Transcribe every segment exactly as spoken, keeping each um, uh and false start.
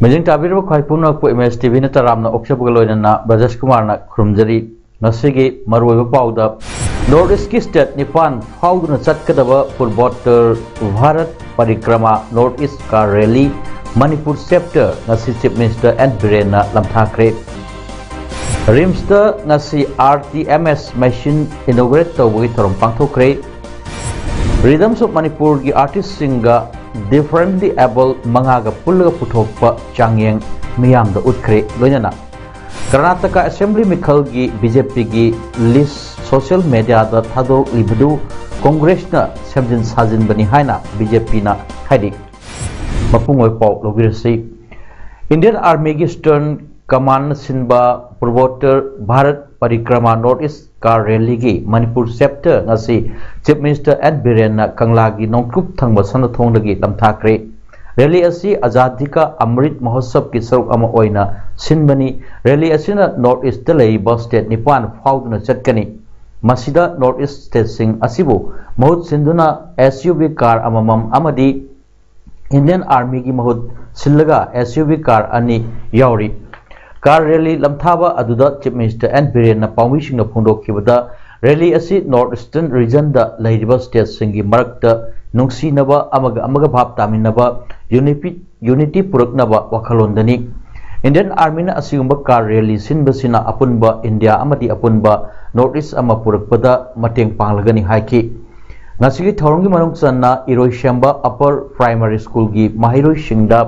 ꯃꯤꯠꯌꯦꯡ ꯇꯥꯕꯤꯔꯤꯕ ꯈ꯭ꯋꯥꯏ ꯄꯨꯝꯅꯃꯛꯄꯨ ꯑꯦꯝ ꯑꯦꯁ ꯇꯤ ꯚꯤꯅ ꯇꯔꯥꯝꯅ ꯑꯣꯛꯆꯕꯒ ꯂꯣꯏꯅꯅ ꯕ꯭ꯔꯖꯦꯁ ꯀꯨꯃꯥꯔꯅ ꯈꯨꯔꯨꯝꯖꯔꯤ꯫ ꯉꯁꯤꯒꯤ ꯃꯔꯨꯑꯣꯏꯕ ꯄꯥꯎꯗ, ꯅꯣꯔꯠ ꯏꯁꯀꯤ ꯁ꯭ꯇꯦꯠ ꯅꯤꯄꯥꯟ ꯐꯥꯎꯗꯨꯅ ꯆꯠꯀꯗꯕ Purbottar Bharat Parikrama north east car rally Manipur chapter ꯉꯁꯤ ꯆꯤꯐ ꯃꯤꯅꯤꯁꯇꯔ ꯑꯦꯟ ꯕꯤꯔꯦꯟꯅ ꯂꯝꯊꯥꯈ꯭ꯔꯦ꯫ ꯔꯤꯝꯁꯇ ꯉꯁꯤ R T M S machine inaugurate ꯇꯧꯕꯒꯤ ꯊꯧꯔꯝ ꯄꯥꯡꯊꯣꯛꯈ꯭ꯔꯦ꯫ ꯔꯤꯗꯝꯁ ꯑꯣꯐ ꯃꯅꯤꯄꯨꯔꯒꯤ ꯑꯥꯔꯇꯤꯁꯁꯤꯡꯒ ꯗꯤꯐꯔꯦꯟꯠꯂꯤ ꯑꯦꯕꯜ ꯃꯉꯥꯒ ꯄꯨꯜꯂꯒ ꯄꯨꯊꯣꯛꯄ ꯆꯥꯡꯌꯦꯡ ꯃꯤꯌꯥꯝꯗ ꯎꯠꯈ꯭ꯔꯦ꯫ ꯂꯣꯏꯅꯅ ꯀꯔꯅꯥꯇꯀꯥ ꯑꯦꯁꯦꯝꯕ꯭ꯂꯤ ꯃꯤꯈꯜꯒꯤ ꯕꯤ ꯖꯦ ꯄꯤꯒꯤ ꯂꯤꯁ ꯁꯣꯁꯤꯌꯦꯜ ꯃꯦꯗꯤꯌꯥꯗ ꯊꯥꯗꯣꯔꯛꯂꯤꯕꯗꯨ ꯀꯣꯡꯒ꯭ꯔꯦꯁꯅ ꯁꯦꯝꯖꯤꯟ ꯁꯥꯖꯤꯟꯕꯅꯤ ꯍꯥꯏꯅ ꯕꯤ ꯖꯦ ꯄꯤꯅ ꯍꯥꯏꯔꯤ꯫ ꯃꯄꯨꯡ ꯑꯣꯏꯕ ꯄꯥꯎ ꯂꯧꯕꯤꯔꯁꯤ꯫ ꯏꯟꯗꯤꯌꯟ ꯑꯥꯔꯃꯤꯒꯤ ꯏꯁꯇꯔꯟ ꯀꯃꯥꯟꯅ ꯁꯤꯟꯕ Purbottar Bharat Parikrama north east car ꯔꯦꯂꯤꯒꯤ ꯃꯅꯤꯄꯨꯔ ꯆꯦꯞꯇꯔ ꯉꯁꯤ ꯆꯤꯐ ꯃꯤꯅꯤꯁꯇꯔ ꯑꯦꯟ ꯕꯤꯔꯦꯟꯅ ꯀꯪꯂꯥꯒꯤ ꯅꯣꯡꯆꯨꯞ ꯊꯪꯕ ꯁꯅꯥꯊꯣꯡꯗꯒꯤ ꯇꯝꯊꯥꯈ꯭ꯔꯦ꯫ ꯔꯦꯂꯤ ꯑꯁꯤ ꯑꯖꯥꯗꯤ ꯀꯥ ꯑꯃ꯭ꯔꯤꯠ ꯃꯍꯣꯠꯁꯕꯀꯤ ꯁꯔꯨꯛ ꯑꯃ ꯑꯣꯏꯅ ꯁꯤꯟꯕꯅꯤ꯫ ꯔꯦꯂꯤ ꯑꯁꯤꯅ ꯅꯣꯔꯠ ꯏꯁꯇ ꯂꯩꯔꯤꯕ ꯁ꯭ꯇꯦꯠ ꯅꯤꯄꯥꯟ ꯐꯥꯎꯗꯨꯅ ꯆꯠꯀꯅꯤ꯫ ꯃꯁꯤꯗ ꯅꯣꯔꯠ ꯏꯁ ꯁ꯭ꯇꯦꯠꯁꯤꯡ ꯑꯁꯤꯕꯨ ꯃꯍꯨꯠ ꯁꯤꯟꯗꯨꯅ ꯑꯦꯁ ꯌꯨ ꯚꯤ ꯀꯥꯔ ꯑꯃꯃꯝ ꯑꯃꯗꯤ ꯏꯟꯗꯤꯌꯟ ꯑꯥꯔꯃꯤꯒꯤ ꯃꯍꯨꯠ ꯁꯤꯜꯂꯒ ꯑꯦꯁ ꯌꯨ ꯚꯤ ꯀꯥꯔ ꯑꯅꯤ ꯌꯥꯎꯔꯤ꯫ ꯀꯥꯔ ꯔꯦꯂꯤ ꯂꯝꯊꯥꯕ ꯑꯗꯨꯗ ꯆꯤꯐ ꯃꯤꯅꯤꯁꯇꯔ ꯑꯦꯟ ꯕꯤꯔꯦꯟꯅ ꯄꯥꯎꯃꯤꯁꯤꯡꯗ ꯐꯣꯡꯗꯣꯛꯈꯤꯕꯗ, ꯔꯦꯂꯤ ꯑꯁꯤ ꯅꯣꯔꯠ ꯏꯁꯇꯔꯟ ꯔꯤꯖꯟꯗ ꯂꯩꯔꯤꯕ ꯁ꯭ꯇꯦꯠꯁꯤꯡꯒꯤ ꯃꯔꯛꯇ ꯅꯨꯡꯁꯤꯅꯕ, ꯑꯃꯒ ꯑꯃꯒ ꯚꯥꯞ ꯇꯥꯃꯤꯟꯅꯕ, ꯌꯨꯅꯤꯐꯤ-, ꯌꯨꯅꯤꯇꯤ ꯄꯨꯔꯛꯅꯕ ꯋꯥꯈꯜꯂꯣꯟꯗꯅꯤ꯫ ꯏꯟꯗꯤꯌꯟ ꯑꯥꯔꯃꯤꯅ ꯑꯁꯤꯒꯨꯝꯕ ꯀꯥꯔ ꯔꯦꯂꯤ ꯁꯤꯟꯕꯁꯤꯅ ꯑꯄꯨꯟꯕ ꯏꯟꯗꯤꯌꯥ ꯑꯃꯗꯤ ꯑꯄꯨꯟꯕ ꯅꯣꯔꯠ ꯏꯁ ꯑꯃ ꯄꯨꯔꯛꯄꯗ ꯃꯇꯦꯡ ꯄꯥꯡꯂꯒꯅꯤ ꯍꯥꯏꯈꯤ꯫ ꯉꯁꯤꯒꯤ ꯊꯧꯔꯝꯒꯤ ꯃꯅꯨꯡ ꯆꯟꯅ ꯏꯔꯣꯏꯁꯦꯝꯕ ꯑꯄꯔ ꯄ꯭ꯔꯥꯏꯃꯥꯔꯤ ꯁ꯭ꯀꯨꯜꯒꯤ ꯃꯍꯩꯔꯣꯏꯁꯤꯡꯗ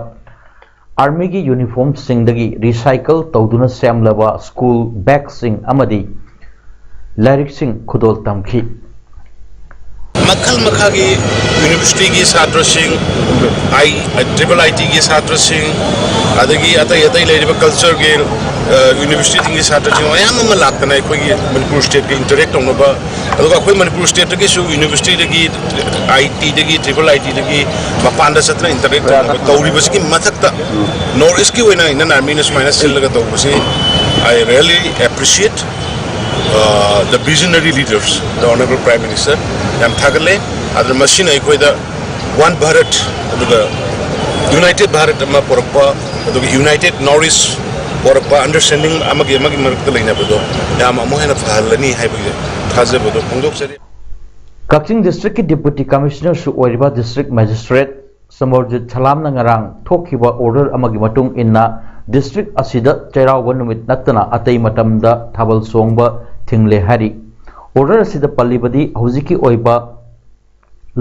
ꯑꯥꯔꯃꯤꯒꯤ ꯌꯨꯅꯤꯐꯣꯔꯝꯁꯤꯡꯗꯒꯤ ꯔꯤꯁꯥꯏꯀꯜ ꯇꯧꯗꯨꯅ ꯁꯦꯝꯂꯕ ꯁ꯭ꯀꯨꯜ ꯕꯦꯒꯁꯤꯡ ꯑꯃꯗꯤ ꯂꯥꯏꯔꯤꯛꯁꯤꯡ ꯈꯨꯗꯣꯜ ꯇꯝꯈꯤ꯫ ꯃꯈꯜ ꯃꯈꯥꯒꯤ ꯌꯨꯅꯤꯚꯔꯁꯤꯇꯤꯒꯤ ꯁꯥꯇ꯭ꯔꯁꯤꯡ, ꯑꯥꯏ ꯇ꯭ꯔꯤꯄꯜ ꯑꯥꯏ ꯇꯤꯒꯤ ꯁꯥꯇ꯭ꯔꯁꯤꯡ, ꯑꯗꯒꯤ ꯑꯇꯩ ꯑꯇꯩ ꯂꯩꯔꯤꯕ ꯀꯜꯆꯔꯒꯤ ꯌꯨꯅꯤꯚꯔꯁꯤꯇꯤꯁꯤꯡꯒꯤ ꯁꯥꯇ꯭ꯔꯁꯤꯡ ꯃꯌꯥꯝ ꯑꯃ ꯂꯥꯛꯇꯅ ꯑꯩꯈꯣꯏꯒꯤ ꯃꯅꯤꯄꯨꯔ ꯁ꯭ꯇꯦꯠꯀ ꯏꯟꯇꯔꯦꯛ ꯇꯧꯅꯕ, ꯑꯗꯨꯒ ꯑꯩꯈꯣꯏ ꯃꯅꯤꯄꯨꯔ ꯁ꯭ꯇꯦꯠꯇꯒꯤꯁꯨ ꯌꯨꯅꯤꯚꯔꯁꯤꯇꯤꯗꯒꯤ, ꯑꯥꯏ ꯇꯤꯗꯒꯤ, ꯇ꯭ꯔꯤꯄꯜ ꯑꯥꯏ ꯇꯤꯗꯒꯤ ꯃꯄꯥꯟꯗ ꯆꯠꯇꯅ ꯏꯟꯇꯔꯦꯛ ꯇꯧꯅꯕ ꯇꯧꯔꯤꯕꯁꯤꯒꯤ ꯃꯊꯛꯇ ꯅꯣꯔꯠ ꯏꯁꯀꯤ ꯑꯣꯏꯅ ꯏꯟꯗꯤꯌꯟ ꯑꯥꯔꯃꯤꯅ ꯁꯨꯃꯥꯏꯅ ꯁꯤꯜꯂꯒ ꯇꯧꯕꯁꯤ, I really appreciate the visionary leaders, the Honorable Prime Minister. ꯌꯥꯝ ꯊꯥꯒꯠꯂꯦ꯫ ꯑꯗꯨꯅ ꯃꯁꯤꯅ ꯑꯩꯈꯣꯏꯗ ꯋꯥꯟ ꯚꯥꯔꯠ, ꯑꯗꯨꯒ ꯌꯨꯅꯥꯏꯇꯦꯠ ꯚꯥꯔꯠ ꯑꯃ ꯄꯨꯔꯛꯄ, ꯑꯗꯨꯒ ꯌꯨꯅꯥꯏꯇꯦꯠ ꯅꯣꯔꯠ ꯏꯁ ꯄꯨꯔꯛꯄ, ꯑꯟꯗꯔꯁ꯭ꯇꯦꯟꯗꯤꯡ ꯑꯃꯒꯤ ꯑꯃꯒꯤ ꯃꯔꯛꯇ ꯂꯩꯅꯕꯗꯣ ꯌꯥꯝ ꯑꯃꯨꯛ ꯍꯦꯟꯅ ꯐꯍꯜꯂꯅꯤ ꯍꯥꯏꯕꯒꯤ ꯊꯥꯖꯕꯗꯣ ꯐꯣꯡꯗꯣꯛꯆꯔꯤ꯫ ꯀꯛꯆꯤꯡ ꯗꯤꯁꯇ꯭ꯔꯤꯛꯀꯤ ꯗꯤꯄꯨꯇꯤ ꯀꯃꯤꯁꯅꯔꯁꯨ ꯑꯣꯏꯔꯤꯕ ꯗꯤꯁꯇ꯭ꯔꯤꯛ ꯃꯦꯖꯤꯁꯇ꯭ꯔꯦꯠ ꯁꯃꯔꯖꯤꯠ ꯁꯂꯥꯝꯅ ꯉꯔꯥꯡ ꯊꯣꯛꯈꯤꯕ ꯑꯣꯔꯗꯔ ꯑꯃꯒꯤ ꯃꯇꯨꯡ ꯏꯟꯅ ꯗꯤꯁꯇ꯭ꯔꯤꯛ ꯑꯁꯤꯗ ꯆꯩꯔꯥꯎꯕ ꯅꯨꯃꯤꯠ ꯅꯠꯇꯅ ꯑꯇꯩ ꯃꯇꯝꯗ ꯊꯥꯕꯜ ꯆꯣꯡꯕ ꯊꯤꯡꯂꯦ ꯍꯥꯏꯔꯤ꯫ ꯑꯣꯔꯗꯔ ꯑꯁꯤꯗ ꯄꯜꯂꯤꯕꯗꯤ ꯍꯧꯖꯤꯛꯀꯤ ꯑꯣꯏꯕ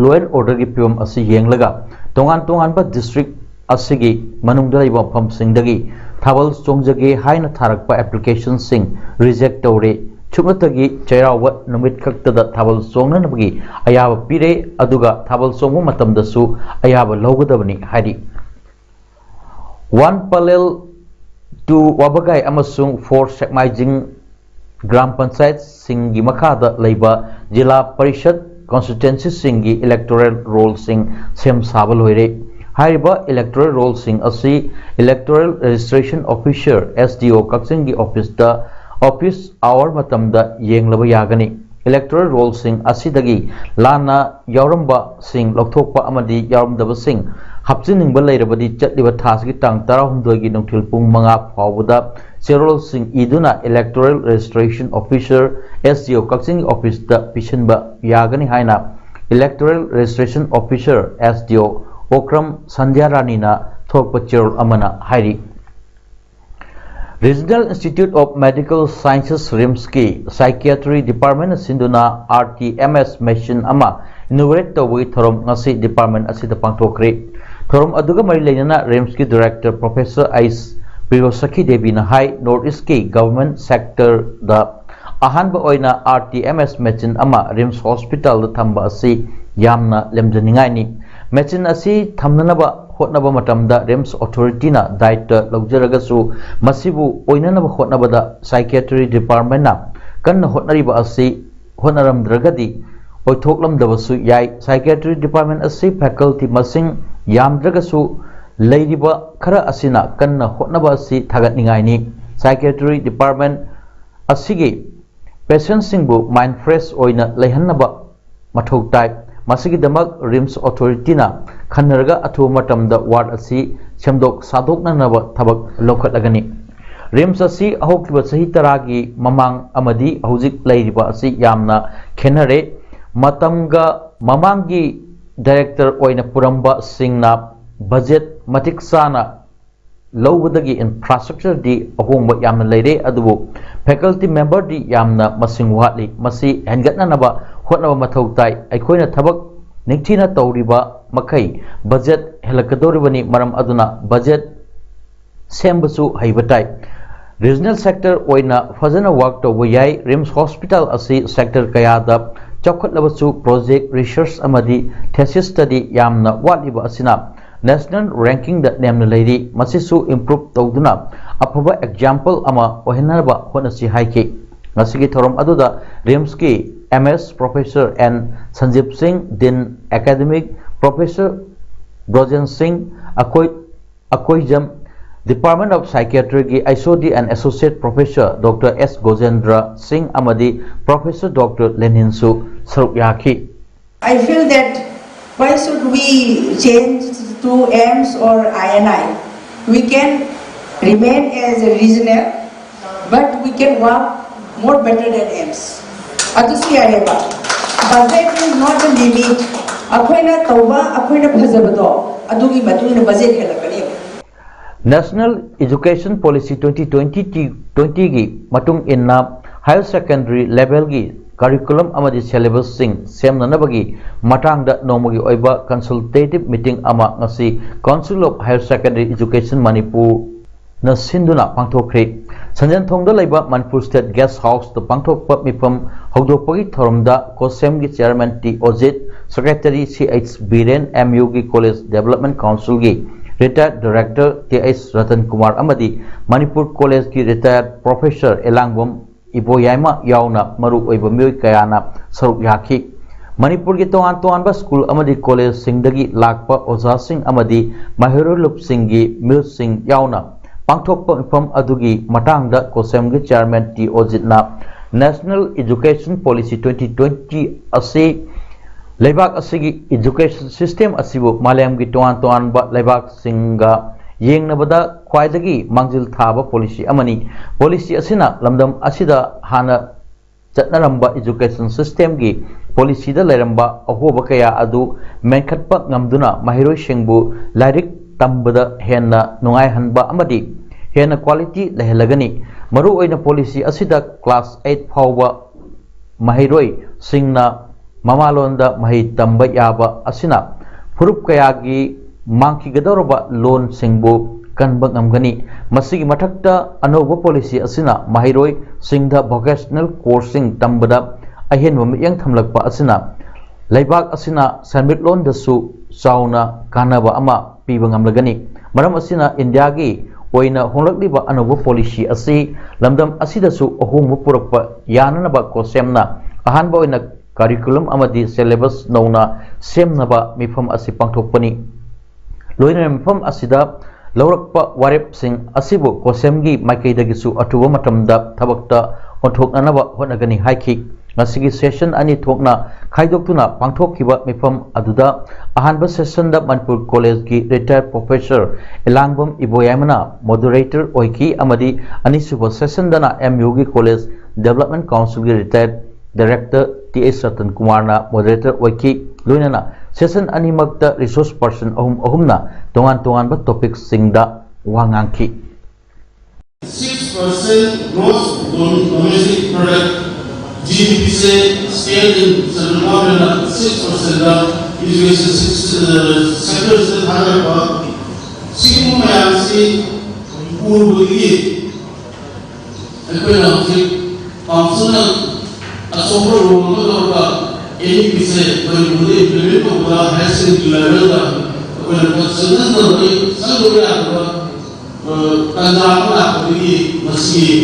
law and orderꯒꯤ ꯐꯤꯕꯝ ꯑꯁꯤ ꯌꯦꯡꯂꯒ ꯇꯣꯉꯥꯟ ꯇꯣꯉꯥꯟꯕ ꯗꯤꯁꯇ꯭ꯔꯤꯛ ꯑꯁꯤꯒꯤ ꯃꯅꯨꯡꯗ ꯂꯩꯕ ꯃꯐꯝꯁꯤꯡꯗꯒꯤ ꯊꯥꯕꯜ ꯆꯣꯡꯖꯒꯦ ꯍꯥꯏꯅ ꯊꯥꯔꯛꯄ ꯑꯦꯄ꯭ꯂꯤꯀꯦꯁꯟꯁꯤꯡ ꯔꯤꯖꯦꯛ ꯇꯧꯔꯦ꯫ ꯁꯨꯞꯅꯇꯒꯤ ꯆꯩꯔꯥꯎꯕ ꯅꯨꯃꯤꯠ ꯈꯛꯇꯗ ꯊꯥꯕꯜ ꯆꯣꯡꯅꯅꯕꯒꯤ ꯑꯌꯥꯕ ꯄꯤꯔꯦ, ꯑꯗꯨꯒ ꯊꯥꯕꯜ ꯆꯣꯡꯕ ꯃꯇꯝꯗꯁꯨ ꯑꯌꯥꯕ ꯂꯧꯒꯗꯕꯅꯤ ꯍꯥꯏꯔꯤ꯫ One Palel, Two ꯋꯥꯕꯒꯥꯏ ꯑꯃꯁꯨꯡ Four ꯁꯦꯛꯃꯥꯏꯖꯤꯡ ꯒ꯭ꯔꯥꯝ ꯄꯟꯆꯥꯌꯠꯁꯤꯡꯒꯤ ꯃꯈꯥꯗ ꯂꯩꯕ ꯖꯤꯂꯥ ꯄꯔꯤꯁꯠ ꯀꯣꯟꯁꯇꯤꯇ꯭ꯋꯦꯟꯁꯤꯁꯤꯡꯒꯤ ꯏꯂꯦꯛꯇꯣꯔꯦꯜ ꯔꯣꯜꯁꯤꯡ ꯁꯦꯝ ꯁꯥꯕ ꯂꯣꯏꯔꯦ꯫ ꯍꯥꯏꯔꯤꯕ ꯏꯂꯦꯛꯇꯣꯔꯦꯜ ꯔꯣꯜꯁꯤꯡ ꯑꯁꯤ electoral registration officer, S D O, ꯀꯛꯆꯤꯡꯒꯤ ꯑꯣꯐꯤꯁꯇ ꯑꯣꯐꯤꯁ ꯑꯋꯥꯔ ꯃꯇꯝꯗ ꯌꯦꯡꯂꯕ ꯌꯥꯒꯅꯤ꯫ ꯏꯂꯦꯛꯇꯣꯔꯦꯜ ꯔꯣꯜꯁꯤꯡ ꯑꯁꯤꯗꯒꯤ ꯂꯥꯟꯅ ꯌꯥꯎꯔꯝꯕꯁꯤꯡ ꯂꯧꯊꯣꯛꯄ ꯑꯃꯗꯤ ꯌꯥꯎꯔꯝꯗꯕꯁꯤꯡ ꯍꯥꯞꯆꯤꯟꯅꯤꯡꯕ ꯂꯩꯔꯕꯗꯤ ꯆꯠꯂꯤꯕ ꯊꯥꯁꯤꯒꯤ ꯇꯥꯡ ꯇꯔꯥꯍꯨꯝꯗꯣꯏꯒꯤ ꯅꯨꯡꯊꯤꯜ ꯄꯨꯡ ꯃꯉꯥ ꯐꯥꯎꯕꯗ ꯆꯦꯔꯣꯜꯁꯤꯡ ꯏꯗꯨꯅ Electoral Registration Officer, S D O, ꯀꯛꯆꯤꯡꯒꯤ ꯑꯣꯐꯤꯁꯇ ꯄꯤꯁꯤꯟꯕ ꯌꯥꯒꯅꯤ ꯍꯥꯏꯅ Electoral Registration Officer, S D O, Okram ꯁꯟꯙ꯭ꯌꯥ ꯔꯥꯅꯤꯅ ꯊꯣꯛꯄ ꯆꯦꯔꯣꯜ ꯑꯃꯅ ꯍꯥꯏꯔꯤ꯫ Regional Institute of Medical Sciences, RIMSꯀꯤ Psychiatry Departmentꯅ ꯁꯤꯟꯗꯨꯅ R T M S machine ꯑꯃ inaugurate ꯇꯧꯕꯒꯤ ꯊꯧꯔꯝ ꯉꯁꯤ department ꯑꯁꯤꯗ ꯄꯥꯡꯊꯣꯛꯈ꯭ꯔꯦ꯫ ꯊꯧꯔꯝ ꯑꯗꯨꯒ ꯃꯔꯤ ꯂꯩꯅꯅ RIMSꯀꯤ Director Professor ꯑꯩꯁ ꯄ꯭ꯔꯤꯌꯣꯁꯈꯤ ꯗꯦꯕꯤꯅ ꯍꯥꯏ, North Eastꯀꯤ government sectorꯗ ꯑꯍꯥꯟꯕ ꯑꯣꯏꯅ RTMS machine ꯑꯃ RIMS hospitalꯗ ꯊꯝꯕ ꯑꯁꯤ ꯌꯥꯝꯅ ꯂꯦꯝꯖꯅꯤꯡꯉꯥꯏꯅꯤ꯫ Machine ꯑꯁꯤ ꯊꯝꯅꯅꯕ ꯍꯣꯠꯅꯕ ꯃꯇꯝꯗ RIMS authorityꯅ ꯗꯥꯏꯇ ꯂꯧꯖꯔꯒꯁꯨ, ꯃꯁꯤꯕꯨ ꯑꯣꯏꯅꯅꯕ ꯍꯣꯠꯅꯕꯗ psychiatry departmentꯅ ꯀꯟꯅ ꯍꯣꯠꯅꯔꯤꯕ ꯑꯁꯤ ꯍꯣꯠꯅꯔꯝꯗ꯭ꯔꯒꯗꯤ ꯑꯣꯏꯊꯣꯛꯂꯝꯗꯕꯁꯨ ꯌꯥꯏ꯫ Psychiatry department ꯑꯁꯤ faculty ꯃꯁꯤꯡ ꯌꯥꯝꯗ꯭ꯔꯒꯁꯨ, ꯂꯩꯔꯤꯕ ꯈꯔ ꯑꯁꯤꯅ ꯀꯟꯅ ꯍꯣꯠꯅꯕ ꯑꯁꯤ ꯊꯥꯒꯠꯅꯤꯡꯉꯥꯏꯅꯤ꯫ Psychiatry department ꯑꯁꯤꯒꯤ patientꯁꯤꯡꯕꯨ mind fresh ꯑꯣꯏꯅ ꯂꯩꯍꯟꯅꯕ ꯃꯊꯧ ꯇꯥꯏ꯫ ꯃꯁꯤꯒꯤꯗꯃꯛ RIMS authorityꯅ ꯈꯟꯅꯔꯒ ꯑꯊꯨꯕ ꯃꯇꯝꯗ ward ꯑꯁꯤ ꯁꯦꯝꯗꯣꯛ ꯁꯥꯗꯣꯛꯅꯅꯕ ꯊꯕꯛ ꯂꯧꯈꯠꯂꯒꯅꯤ꯫ RIMS ꯑꯁꯤ ꯍꯧꯈꯤꯕ ꯆꯍꯤ ꯇꯔꯥꯒꯤ ꯃꯃꯥꯡ ꯑꯃꯗꯤ ꯍꯧꯖꯤꯛ ꯂꯩꯔꯤꯕ ꯑꯁꯤ ꯌꯥꯝꯅ ꯈꯦꯠꯅꯔꯦ꯫ ꯃꯇꯝꯒ ꯃꯃꯥꯡꯒꯤ director ꯑꯣꯏꯅ ꯄꯨꯔꯝꯕꯁꯤꯡꯅ budget ꯃꯇꯤꯛ ꯆꯥꯅ ꯂꯧꯕꯗꯒꯤ infrastructureꯗꯤ ꯑꯍꯣꯡꯕ ꯌꯥꯝꯅ ꯂꯩꯔꯦ, ꯑꯗꯨꯕꯨ faculty memberꯗꯤ ꯌꯥꯝꯅ ꯃꯁꯤꯡ ꯋꯥꯠꯂꯤ꯫ ꯃꯁꯤ ꯍꯦꯟꯒꯠꯅꯅꯕ ꯍꯣꯠꯅꯕ ꯃꯊꯧ ꯇꯥꯏ꯫ ꯑꯩꯈꯣꯏꯅ ꯊꯕꯛ ꯅꯤꯡꯊꯤꯅ ꯇꯧꯔꯤꯕ ꯃꯈꯩ budget ꯍꯦꯜꯂꯛꯀꯗꯧꯔꯤꯕꯅꯤ, ꯃꯔꯝ ꯑꯗꯨꯅ budget ꯁꯦꯝꯕꯁꯨ ꯍꯩꯕ ꯇꯥꯏ꯫ Regional sector ꯑꯣꯏꯅ ꯐꯖꯅ work ꯇꯧꯕ ꯌꯥꯏ꯫ RIMS hospital ꯑꯁꯤ sector ꯀꯌꯥꯗ ꯆꯥꯎꯈꯠꯂꯕꯁꯨ, project, research ꯑꯃꯗꯤ thesis study ꯌꯥꯝꯅ ꯋꯥꯠꯂꯤꯕ ꯑꯁꯤꯅ national rankingꯗ ꯅꯦꯝꯅ ꯂꯩꯔꯤ꯫ ꯃꯁꯤꯁꯨ improve ꯇꯧꯗꯨꯅ ꯑꯐꯕ example ꯑꯃ ꯑꯣꯏꯍꯟꯅꯕ ꯍꯣꯠꯅꯁꯤ ꯍꯥꯏꯈꯤ꯫ ꯉꯁꯤꯒꯤ ꯊꯧꯔꯝ ꯑꯗꯨꯗ RIMSꯀꯤ MS Professor N ꯁꯟꯖꯤꯞ ꯁꯤꯡ, Dean Academic Professor ꯕ꯭ꯔꯣꯖꯦꯟ ꯁꯤꯡ, ꯑꯀꯣꯏ Akoijam, Department of Psychiatryꯒꯤ HOD and Associate Professor Doctor S ꯒꯣꯖꯦꯟꯗ꯭ꯔ ꯁꯤꯡ ꯑꯃꯗꯤ Professor Doctor ꯂꯦꯅꯤꯟꯁꯨ ꯁꯔꯨꯛ ꯌꯥꯈꯤ꯫ I feel that why should we change to AIIMS or INI? We can remain as a regional, but we can work more better than AIIMS. ꯑꯗꯨꯁꯨ ꯌꯥꯏꯑꯕ꯫ Budget is not the limit. ꯑꯩꯈꯣꯏꯅ ꯇꯧꯕ, ꯑꯩꯈꯣꯏꯅ ꯐꯖꯕꯗꯣ, ꯑꯗꯨꯒꯤ ꯃꯇꯨꯡ ꯏꯟꯅ budget ꯍꯦꯜꯂꯛꯀꯅꯦꯕ꯫ National Education Policy twenty twenty twentyꯒꯤ ꯃꯇꯨꯡ ꯏꯟꯅ higher secondary levelꯒꯤ curriculum ꯑꯃꯗꯤ syllabusꯁꯤꯡ ꯁꯦꯝꯅꯅꯕꯒꯤ ꯃꯇꯥꯡꯗ ꯅꯣꯡꯃꯒꯤ ꯑꯣꯏꯕ consultative meeting ꯑꯃ ꯉꯁꯤ Council of Higher Secondary Education ꯃꯅꯤꯄꯨꯔꯅ ꯁꯤꯟꯗꯨꯅ ꯄꯥꯡꯊꯣꯛꯈ꯭ꯔꯦ꯫ ꯁꯟꯖꯦꯟꯊꯣꯡꯗ ꯂꯩꯕ ꯃꯅꯤꯄꯨꯔ ꯁ꯭ꯇꯦꯠ ꯒꯦꯁ ꯍꯥꯎꯁꯇ ꯄꯥꯡꯊꯣꯛꯄ ꯃꯤꯐꯝ ꯍꯧꯗꯣꯛꯄꯒꯤ ꯊꯧꯔꯝꯗ ꯀꯣꯁꯦꯝꯒꯤ chairman T Ojit, secretary C H Biren, M ꯌꯨꯒꯤ ꯀꯣꯂꯦꯖ ꯗꯦꯕꯂꯞꯃꯦꯟ ꯀꯥꯎꯟꯁꯤꯜꯒꯤ ꯔꯤꯇꯥꯌꯔꯗ director T H Ratan Kumar ꯑꯃꯗꯤ ꯃꯅꯤꯄꯨꯔ ꯀꯣꯂꯦꯖꯀꯤ ꯔꯤꯇꯥꯌꯔꯗ ꯄ꯭ꯔꯣꯐꯦꯁꯔ ꯑꯦꯂꯥꯡꯕꯝ ꯏꯕꯣꯌꯥꯏꯃ ꯌꯥꯎꯅ ꯃꯔꯨ ꯑꯣꯏꯕ ꯃꯤꯑꯣꯏ ꯀꯌꯥꯅ ꯁꯔꯨꯛ ꯌꯥꯈꯤ꯫ ꯃꯅꯤꯄꯨꯔꯒꯤ ꯇꯣꯉꯥꯟ ꯇꯣꯉꯥꯟꯕ ꯁ꯭ꯀꯨꯜ ꯑꯃꯗꯤ ꯀꯣꯂꯦꯖꯁꯤꯡꯗꯒꯤ ꯂꯥꯛꯄ ꯑꯣꯖꯥꯁꯤꯡ ꯑꯃꯗꯤ ꯃꯍꯩꯔꯣꯏ ꯂꯨꯞꯁꯤꯡꯒꯤ ꯃꯤꯍꯨꯠꯁꯤꯡ ꯌꯥꯎꯅ ꯄꯥꯡꯊꯣꯛꯄ ꯃꯤꯐꯝ ꯑꯗꯨꯒꯤ ꯃꯇꯥꯡꯗ ꯀꯣꯁꯦꯝꯒꯤ ꯆꯤꯌꯥꯔꯃꯦꯟ ꯇꯤ ꯑꯣꯖꯤꯠꯅ National Education Policy twenty twenty ꯑꯁꯤ ꯂꯩꯕꯥꯛ ꯑꯁꯤꯒꯤ education system ꯑꯁꯤꯕꯨ ꯃꯥꯂꯦꯝꯒꯤ ꯇꯣꯉꯥꯟ ꯇꯣꯉꯥꯟꯕ ꯂꯩꯕꯥꯛꯁꯤꯡꯒ ꯌꯦꯡꯅꯕꯗ ꯈ꯭ꯋꯥꯏꯗꯒꯤ ꯃꯥꯡꯖꯤꯜ ꯊꯥꯕ ꯄꯣꯂꯤꯁꯤ ꯑꯃꯅꯤ꯫ ꯄꯣꯂꯤꯁꯤ ꯑꯁꯤꯅ ꯂꯝꯗꯝ ꯑꯁꯤꯗ ꯍꯥꯟꯅ ꯆꯠꯅꯔꯝꯕ education systemꯒꯤ ꯄꯣꯂꯤꯁꯤꯗ ꯂꯩꯔꯝꯕ ꯑꯍꯣꯕ ꯀꯌꯥ ꯑꯗꯨ ꯃꯦꯟꯈꯠꯄ ꯉꯝꯗꯨꯅ ꯃꯍꯩꯔꯣꯏꯁꯤꯡꯕꯨ ꯂꯥꯏꯔꯤꯛ ꯇꯝꯕꯗ ꯍꯦꯟꯅ ꯅꯨꯡꯉꯥꯏꯍꯟꯕ ꯑꯃꯗꯤ ꯍꯦꯟꯅ quality ꯂꯩꯍꯜꯂꯒꯅꯤ꯫ ꯃꯔꯨꯑꯣꯏꯅ ꯄꯣꯂꯤꯁꯤ ꯑꯁꯤꯗ class eight ꯐꯥꯎꯕ ꯃꯍꯩꯔꯣꯏꯁꯤꯡꯅ ꯃꯃꯥꯂꯣꯟꯗ ꯃꯍꯩ ꯇꯝꯕ ꯌꯥꯕ ꯑꯁꯤꯅ ꯐꯨꯔꯨꯞ ꯀꯌꯥꯒꯤ ꯃꯥꯡꯈꯤꯒꯗꯧꯔꯕ ꯂꯣꯟꯁꯤꯡꯕꯨ ꯀꯟꯕ ꯉꯝꯒꯅꯤ꯫ ꯃꯁꯤꯒꯤ ꯃꯊꯛꯇ, ꯑꯅꯧꯕ ꯄꯣꯂꯤꯁꯤ ꯑꯁꯤꯅ ꯃꯍꯩꯔꯣꯏꯁꯤꯡꯗ vocational courseꯁꯤꯡ ꯇꯝꯕꯗ ꯑꯍꯦꯟꯕ ꯃꯤꯠꯌꯦꯡ ꯊꯝꯂꯛꯄ ꯑꯁꯤꯅ ꯂꯩꯕꯥꯛ ꯑꯁꯤꯅ ꯁꯦꯟꯃꯤꯠꯂꯣꯟꯗꯁꯨ ꯆꯥꯎꯅ ꯀꯥꯟꯅꯕ ꯑꯃ ꯄꯤꯕ ꯉꯝꯂꯒꯅꯤ꯫ ꯃꯔꯝ ꯑꯁꯤꯅ, ꯏꯟꯗꯤꯌꯥꯒꯤ ꯑꯣꯏꯅ ꯍꯣꯡꯂꯛꯂꯤꯕ ꯑꯅꯧꯕ ꯄꯣꯂꯤꯁꯤ ꯑꯁꯤ ꯂꯝꯗꯝ ꯑꯁꯤꯗꯁꯨ ꯑꯍꯣꯡꯕ ꯄꯨꯔꯛꯄ ꯌꯥꯅꯅꯕ ꯀꯣꯁꯦꯝꯅ ꯑꯍꯥꯟꯕ ꯑꯣꯏꯅ curriculum ꯑꯃꯗꯤ syllabus ꯅꯧꯅ ꯁꯦꯝꯅꯕ ꯃꯤꯐꯝ ꯑꯁꯤ ꯄꯥꯡꯊꯣꯛꯄꯅꯤ꯫ ꯂꯣꯏꯅꯅ ꯃꯤꯐꯝ ꯑꯁꯤꯗ ꯂꯧꯔꯛꯄ ꯋꯥꯔꯦꯞꯁꯤꯡ ꯑꯁꯤꯕꯨ ꯀꯣꯁꯦꯝꯒꯤ ꯃꯥꯏꯀꯩꯗꯒꯤꯁꯨ ꯑꯊꯨꯕ ꯃꯇꯝꯗ ꯊꯕꯛꯇ ꯑꯣꯟꯊꯣꯛꯅꯅꯕ ꯍꯣꯠꯅꯒꯅꯤ ꯍꯥꯏꯈꯤ꯫ ꯉꯁꯤꯒꯤ session ꯑꯅꯤ ꯊꯣꯛꯅ ꯈꯥꯏꯗꯣꯛꯇꯨꯅ ꯄꯥꯡꯊꯣꯛꯈꯤꯕ ꯃꯤꯐꯝ ꯑꯗꯨꯗ, ꯑꯍꯥꯟꯕ sessionꯗ ꯃꯅꯤꯄꯨꯔ ꯀꯣꯂꯦꯖꯀꯤ retired professor ꯏꯂꯥꯡꯕꯝ ꯏꯕꯣꯌꯥꯏꯃꯅ moderator ꯑꯣꯏꯈꯤ ꯑꯃꯗꯤ ꯑꯅꯤꯁꯨꯕ sessionꯗꯅ ꯑꯦꯝ ꯌꯨꯒꯤ college development councilꯒꯤ retired director T H Ratan ꯀꯨꯃꯥꯔꯅ moderator ꯑꯣꯏꯈꯤ꯫ ꯂꯣꯏꯅꯅ session ꯑꯅꯤꯃꯛꯇ resource person ꯑꯍꯨꯝ ꯑꯍꯨꯝꯅ ꯇꯣꯉꯥꯟ ꯇꯣꯉꯥꯟꯕ topicꯁꯤꯡꯗ ꯋꯥ ꯉꯥꯡꯈꯤ꯫ Six percent gross domestic product, G D P say state and central governmentꯅ six percentꯗ education sectorꯁꯤꯗ ꯊꯥꯗꯔꯛꯄ, ꯁꯤꯒꯨꯝꯕ ꯃꯌꯥꯝꯁꯤ ꯎꯔꯨꯕꯗꯒꯤ ꯍꯧꯖꯤꯛ ꯀꯥꯎꯟꯁꯤꯜꯅ ꯑꯆꯧꯕ ꯔꯣꯜ ꯑꯃ ꯂꯧꯔꯒ ꯑꯦꯟ ꯏ ꯄꯤꯁꯦ ꯃꯅꯤꯄꯨꯔꯗ ꯏꯝꯄ꯭ꯂꯤꯃꯦꯟ ꯇꯧꯕꯗ ꯍꯥꯌꯔ ꯁꯦꯀꯦꯟꯗꯔꯤ ꯂꯦꯚꯦꯜꯗ ꯑꯩꯈꯣꯏꯅ ꯆꯪꯍꯟꯗꯕ ꯆꯪꯗꯕ ꯌꯥꯗꯕ ꯇꯥꯟꯖꯥ ꯑꯃ ꯂꯥꯛꯄꯗꯒꯤ ꯃꯁꯤꯒꯤ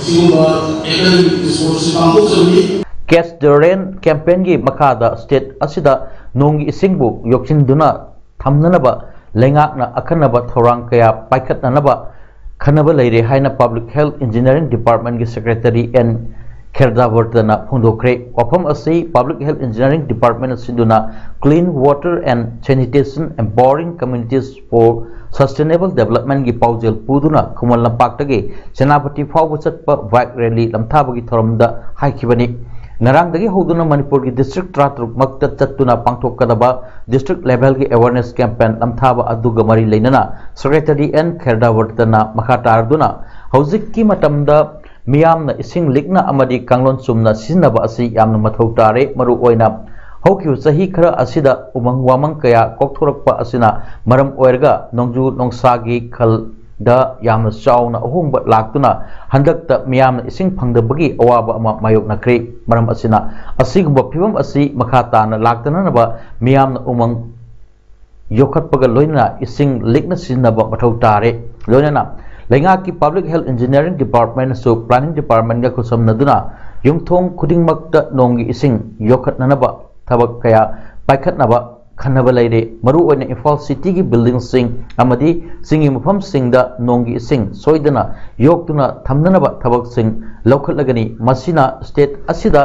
ꯁꯤꯒꯨꯝꯕ academic ꯗꯤꯁꯀꯣꯔꯁꯁꯤ ꯄꯥꯡꯊꯣꯛꯆꯕꯅꯤ꯫ Catch the Rain campaign ꯒꯤ ꯃꯈꯥꯗ ꯁ꯭ꯇꯦꯠ ꯑꯁꯤꯗ ꯅꯣꯡꯒꯤ ꯏꯁꯤꯡꯕꯨ ꯌꯣꯛꯁꯤꯟꯗꯨꯅ ꯊꯝꯅꯅꯕ ꯂꯩꯉꯥꯛꯅ ꯑꯈꯟꯅꯕ ꯊꯧꯔꯥꯡ ꯀꯌꯥ ꯄꯥꯏꯈꯠꯅꯅꯕ ꯈꯟꯅꯕ ꯂꯩꯔꯦ ꯍꯥꯏꯅ Public Health Engineering Department ꯒꯤ Secretary N ꯈꯦꯔꯗꯥꯕꯔꯇꯅ ꯐꯣꯡꯗꯣꯛꯈ꯭ꯔꯦ꯫ ꯋꯥꯐꯝ ꯑꯁꯤ Public Health Engineering Department ꯅ ꯁꯤꯟꯗꯨꯅ Clean Water and Sanitation, Empowering Communities for Sustainable Development ꯀꯤ ꯄꯥꯎꯖꯦꯜ ꯄꯨꯗꯨꯅ ꯈꯨꯃꯟ ꯂꯝꯄꯥꯛꯇꯒꯤ ꯁꯦꯅꯥꯄꯇꯤ ꯐꯥꯎꯕ ꯆꯠꯄ bike rally ꯂꯝꯊꯥꯕꯒꯤ ꯊꯧꯔꯝꯗ ꯍꯥꯏꯈꯤꯕꯅꯤ꯫ ꯉꯔꯥꯡꯗꯒꯤ ꯍꯧꯗꯨꯅ ꯃꯅꯤꯄꯨꯔꯒꯤ district ꯇꯔꯥꯇꯔꯨꯛ ꯃꯛꯇ ꯆꯠꯇꯨꯅ ꯄꯥꯡꯊꯣꯛꯀꯗꯕ district level ꯒꯤ awareness campaign ꯂꯝꯊꯥꯕ ꯑꯗꯨꯒ ꯃꯔꯤ ꯂꯩꯅꯅ Secretary N ꯈꯦꯔꯗꯥꯕꯔꯇꯅ ꯃꯈꯥ ꯇꯥꯔꯗꯨꯅ, ꯍꯧꯖꯤꯛꯀꯤ ꯃꯇꯝꯗ ꯃꯤꯌꯥꯝꯅ ꯏꯁꯤꯡ ꯂꯤꯛꯅ ꯑꯃꯗꯤ ꯀꯥꯡꯂꯣꯟ ꯆꯨꯝꯅ ꯁꯤꯖꯤꯟꯅꯕ ꯑꯁꯤ ꯌꯥꯝꯅ ꯃꯊꯧ ꯇꯥꯔꯦ꯫ ꯃꯔꯨꯑꯣꯏꯅ ꯍꯧꯈꯤꯕ ꯆꯍꯤ ꯈꯔ ꯑꯁꯤꯗ ꯎꯃꯪ ꯋꯥꯃꯪ ꯀꯌꯥ ꯀꯣꯛꯊꯣꯔꯛꯄ ꯑꯁꯤꯅ ꯃꯔꯝ ꯑꯣꯏꯔꯒ ꯅꯣꯡꯖꯨ ꯅꯣꯡꯁꯥꯒꯤ ꯈꯜꯗ ꯌꯥꯝꯅ ꯆꯥꯎꯅ ꯑꯍꯣꯡꯕ ꯂꯥꯛꯇꯨꯅ ꯍꯟꯗꯛꯇ ꯃꯤꯌꯥꯝꯅ ꯏꯁꯤꯡ ꯐꯪꯗꯕꯒꯤ ꯑꯋꯥꯕ ꯑꯃ ꯃꯥꯌꯣꯛꯅꯈ꯭ꯔꯦ꯫ ꯃꯔꯝ ꯑꯁꯤꯅ ꯑꯁꯤꯒꯨꯝꯕ ꯐꯤꯕꯝ ꯑꯁꯤ ꯃꯈꯥ ꯇꯥꯅ ꯂꯥꯛꯇꯅꯅꯕ ꯃꯤꯌꯥꯝꯅ ꯎꯃꯪ ꯌꯣꯛꯈꯠꯄꯒ ꯂꯣꯏꯅꯅ ꯏꯁꯤꯡ ꯂꯤꯛꯅ ꯁꯤꯖꯤꯟꯅꯕ ꯃꯊꯧ ꯇꯥꯔꯦ꯫ ꯂꯣꯏꯅꯅ ꯂꯩꯉꯥꯛꯀꯤ Public Health Engineering Department ꯅꯁꯨ Planning Department ꯒ ꯈꯨꯠꯁꯝꯅꯗꯨꯅ ꯌꯨꯝꯊꯣꯡ ꯈꯨꯗꯤꯡꯃꯛꯇ ꯅꯣꯡꯒꯤ ꯏꯁꯤꯡ ꯌꯣꯛꯈꯠꯅꯅꯕ ꯊꯕꯛ ꯀꯌꯥ ꯄꯥꯏꯈꯠꯅꯕ ꯈꯟꯅꯕ ꯂꯩꯔꯦ꯫ ꯃꯔꯨꯑꯣꯏꯅ ꯏꯝꯐꯥꯜ ꯁꯤꯇꯤꯒꯤ building ꯁꯤꯡ ꯑꯃꯗꯤ ꯆꯤꯡꯒꯤ ꯃꯐꯝꯁꯤꯡꯗ ꯅꯣꯡꯒꯤ ꯏꯁꯤꯡ ꯁꯣꯏꯗꯅ ꯌꯣꯛꯇꯨꯅ ꯊꯝꯅꯅꯕ ꯊꯕꯛꯁꯤꯡ ꯂꯧꯈꯠꯂꯒꯅꯤ꯫ ꯃꯁꯤꯅ ꯁ꯭ꯇꯦꯠ ꯑꯁꯤꯗ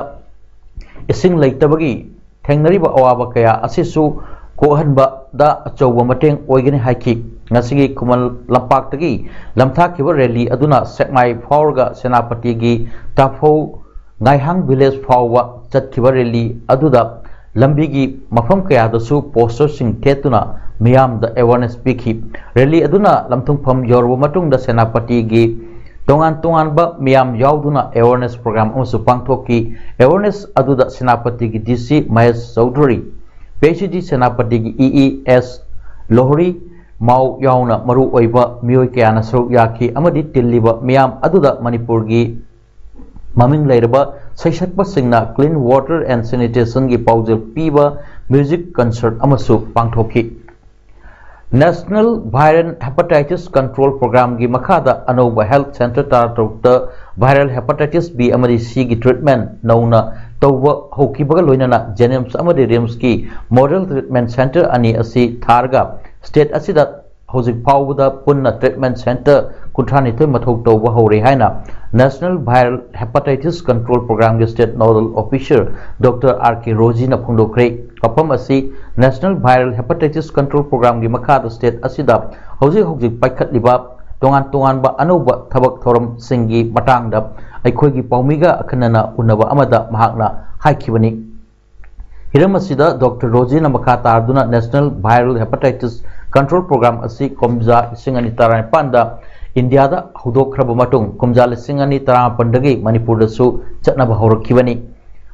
ꯏꯁꯤꯡ ꯂꯩꯇꯕꯒꯤ ꯊꯦꯡꯅꯔꯤꯕ ꯑꯋꯥꯕ ꯀꯌꯥ ꯑꯁꯤꯁꯨ ꯀꯣꯛꯍꯟꯕꯗ ꯑꯆꯧꯕ ꯃꯇꯦꯡ ꯑꯣꯏꯒꯅꯤ ꯍꯥꯏꯈꯤ꯫ ꯉꯁꯤꯒꯤ ꯈꯨꯃꯟ ꯂꯝꯄꯥꯛꯇꯒꯤ ꯂꯝꯊꯥꯈꯤꯕ rally ꯑꯗꯨꯅ ꯁꯦꯛꯃꯥꯏ ꯐꯥꯎꯔꯒ ꯁꯦꯅꯥꯄꯇꯤꯒꯤ ꯇꯥꯐꯧ ꯉꯥꯏꯍꯥꯡ village ꯐꯥꯎꯕ ꯆꯠꯈꯤꯕ rally ꯑꯗꯨꯗ ꯂꯝꯕꯤꯒꯤ ꯃꯐꯝ ꯀꯌꯥꯗꯁꯨ poster ꯁꯤꯡ ꯊꯦꯠꯇꯨꯅ ꯃꯤꯌꯥꯝꯗ awareness ꯄꯤꯈꯤ꯫ Rally ꯑꯗꯨꯅ ꯂꯝꯊꯨꯡꯐꯝ ꯌꯧꯔꯕ ꯃꯇꯨꯡꯗ ꯁꯦꯅꯥꯄꯇꯤꯒꯤ ꯇꯣꯉꯥꯟ ꯇꯣꯉꯥꯟꯕ ꯃꯤꯌꯥꯝ ꯌꯥꯎꯗꯨꯅ awareness program ꯑꯃꯁꯨ ꯄꯥꯡꯊꯣꯛꯈꯤ꯫ Awareness ꯑꯗꯨꯗ ꯁꯦꯅꯥꯄꯇꯤꯒꯤ D C Mahesh Chaudhuri, P H E D ꯁꯦꯅꯥꯄꯇꯤꯒꯤ E E S ꯂꯣꯍꯔꯤ, ꯃꯥꯎ ꯌꯥꯎꯅ ꯃꯔꯨ ꯑꯣꯏꯕ ꯃꯤꯑꯣꯏ ꯀꯌꯥꯅ ꯁꯔꯨꯛ ꯌꯥꯈꯤ ꯑꯃꯗꯤ ꯇꯤꯜꯂꯤꯕ ꯃꯤꯌꯥꯝ ꯑꯗꯨꯗ ꯃꯅꯤꯄꯨꯔꯒꯤ ꯃꯃꯤꯡ ꯂꯩꯔꯕ ꯁꯩꯁꯛꯄꯁꯤꯡꯅ Clean Water and Sanitation ꯒꯤ ꯄꯥꯎꯖꯦꯜ ꯄꯤꯕ music concert ꯑꯃꯁꯨ ꯄꯥꯡꯊꯣꯛꯈꯤ꯫ National Viral Hepatitis Control Program ꯒꯤ ꯃꯈꯥꯗ ꯑꯅꯧꯕ health centre ꯇꯔꯥꯇꯔꯨꯛꯇ viral hepatitis B ꯑꯃꯗꯤ C ꯒꯤ treatment ꯅꯧꯅ ꯇꯧꯕ ꯍꯧꯈꯤꯕꯒ ꯂꯣꯏꯅꯅ JNIMS ꯑꯃꯗꯤ RIMS ꯀꯤ model treatment centre ꯑꯅꯤ ꯑꯁꯤ ꯊꯥꯔꯒ state ꯑꯁꯤꯗ ꯍꯧꯖꯤꯛ ꯐꯥꯎꯕꯗ ꯄꯨꯟꯅ treatment centre ꯀꯨꯟꯊ꯭ꯔꯥꯅꯤꯊꯣꯏ ꯃꯊꯧ ꯇꯧꯕ ꯍꯧꯔꯦ ꯍꯥꯏꯅ National Viral Hepatitis Control Program ꯒꯤ state nodal officer Doctor R K ꯔꯣꯖꯤꯅ ꯐꯣꯡꯗꯣꯛꯈ꯭ꯔꯦ꯫ ꯋꯥꯐꯝ ꯑꯁꯤ National Viral Hepatitis Control Program ꯒꯤ ꯃꯈꯥꯗ state ꯑꯁꯤꯗ ꯍꯧꯖꯤꯛ ꯍꯧꯖꯤꯛ ꯄꯥꯏꯈꯠꯂꯤꯕ ꯇꯣꯉꯥꯟ ꯇꯣꯉꯥꯟꯕ ꯑꯅꯧꯕ ꯊꯕꯛ ꯊꯧꯔꯝꯁꯤꯡꯒꯤ ꯃꯇꯥꯡꯗ ꯑꯩꯈꯣꯏꯒꯤ ꯄꯥꯎꯃꯤꯒ ꯑꯈꯟꯅꯅ ꯎꯅꯕ ꯑꯃꯗ ꯃꯍꯥꯛꯅ ꯍꯥꯏꯈꯤꯕꯅꯤ꯫ ꯍꯤꯔꯝ ꯑꯁꯤꯗ Doctor ꯔꯣꯖꯤꯅ ꯃꯈꯥ ꯇꯥꯗꯨꯅ National Viral Hepatitis Control Program ꯑꯁꯤ ꯀꯨꯝꯖꯥ ꯂꯤꯁꯤꯡ ꯑꯅꯤ ꯇꯔꯥꯅꯤꯄꯥꯟꯗ ꯏꯟꯗꯤꯌꯥꯗ ꯍꯧꯗꯣꯛꯈ꯭ꯔꯕ ꯃꯇꯨꯡ ꯀꯨꯝꯖꯥ ꯂꯤꯁꯤꯡ ꯑꯅꯤ ꯇꯔꯥꯃꯥꯄꯟꯗꯒꯤ ꯃꯅꯤꯄꯨꯔꯗꯁꯨ ꯆꯠꯅꯕ ꯍꯧꯔꯛꯈꯤꯕꯅꯤ꯫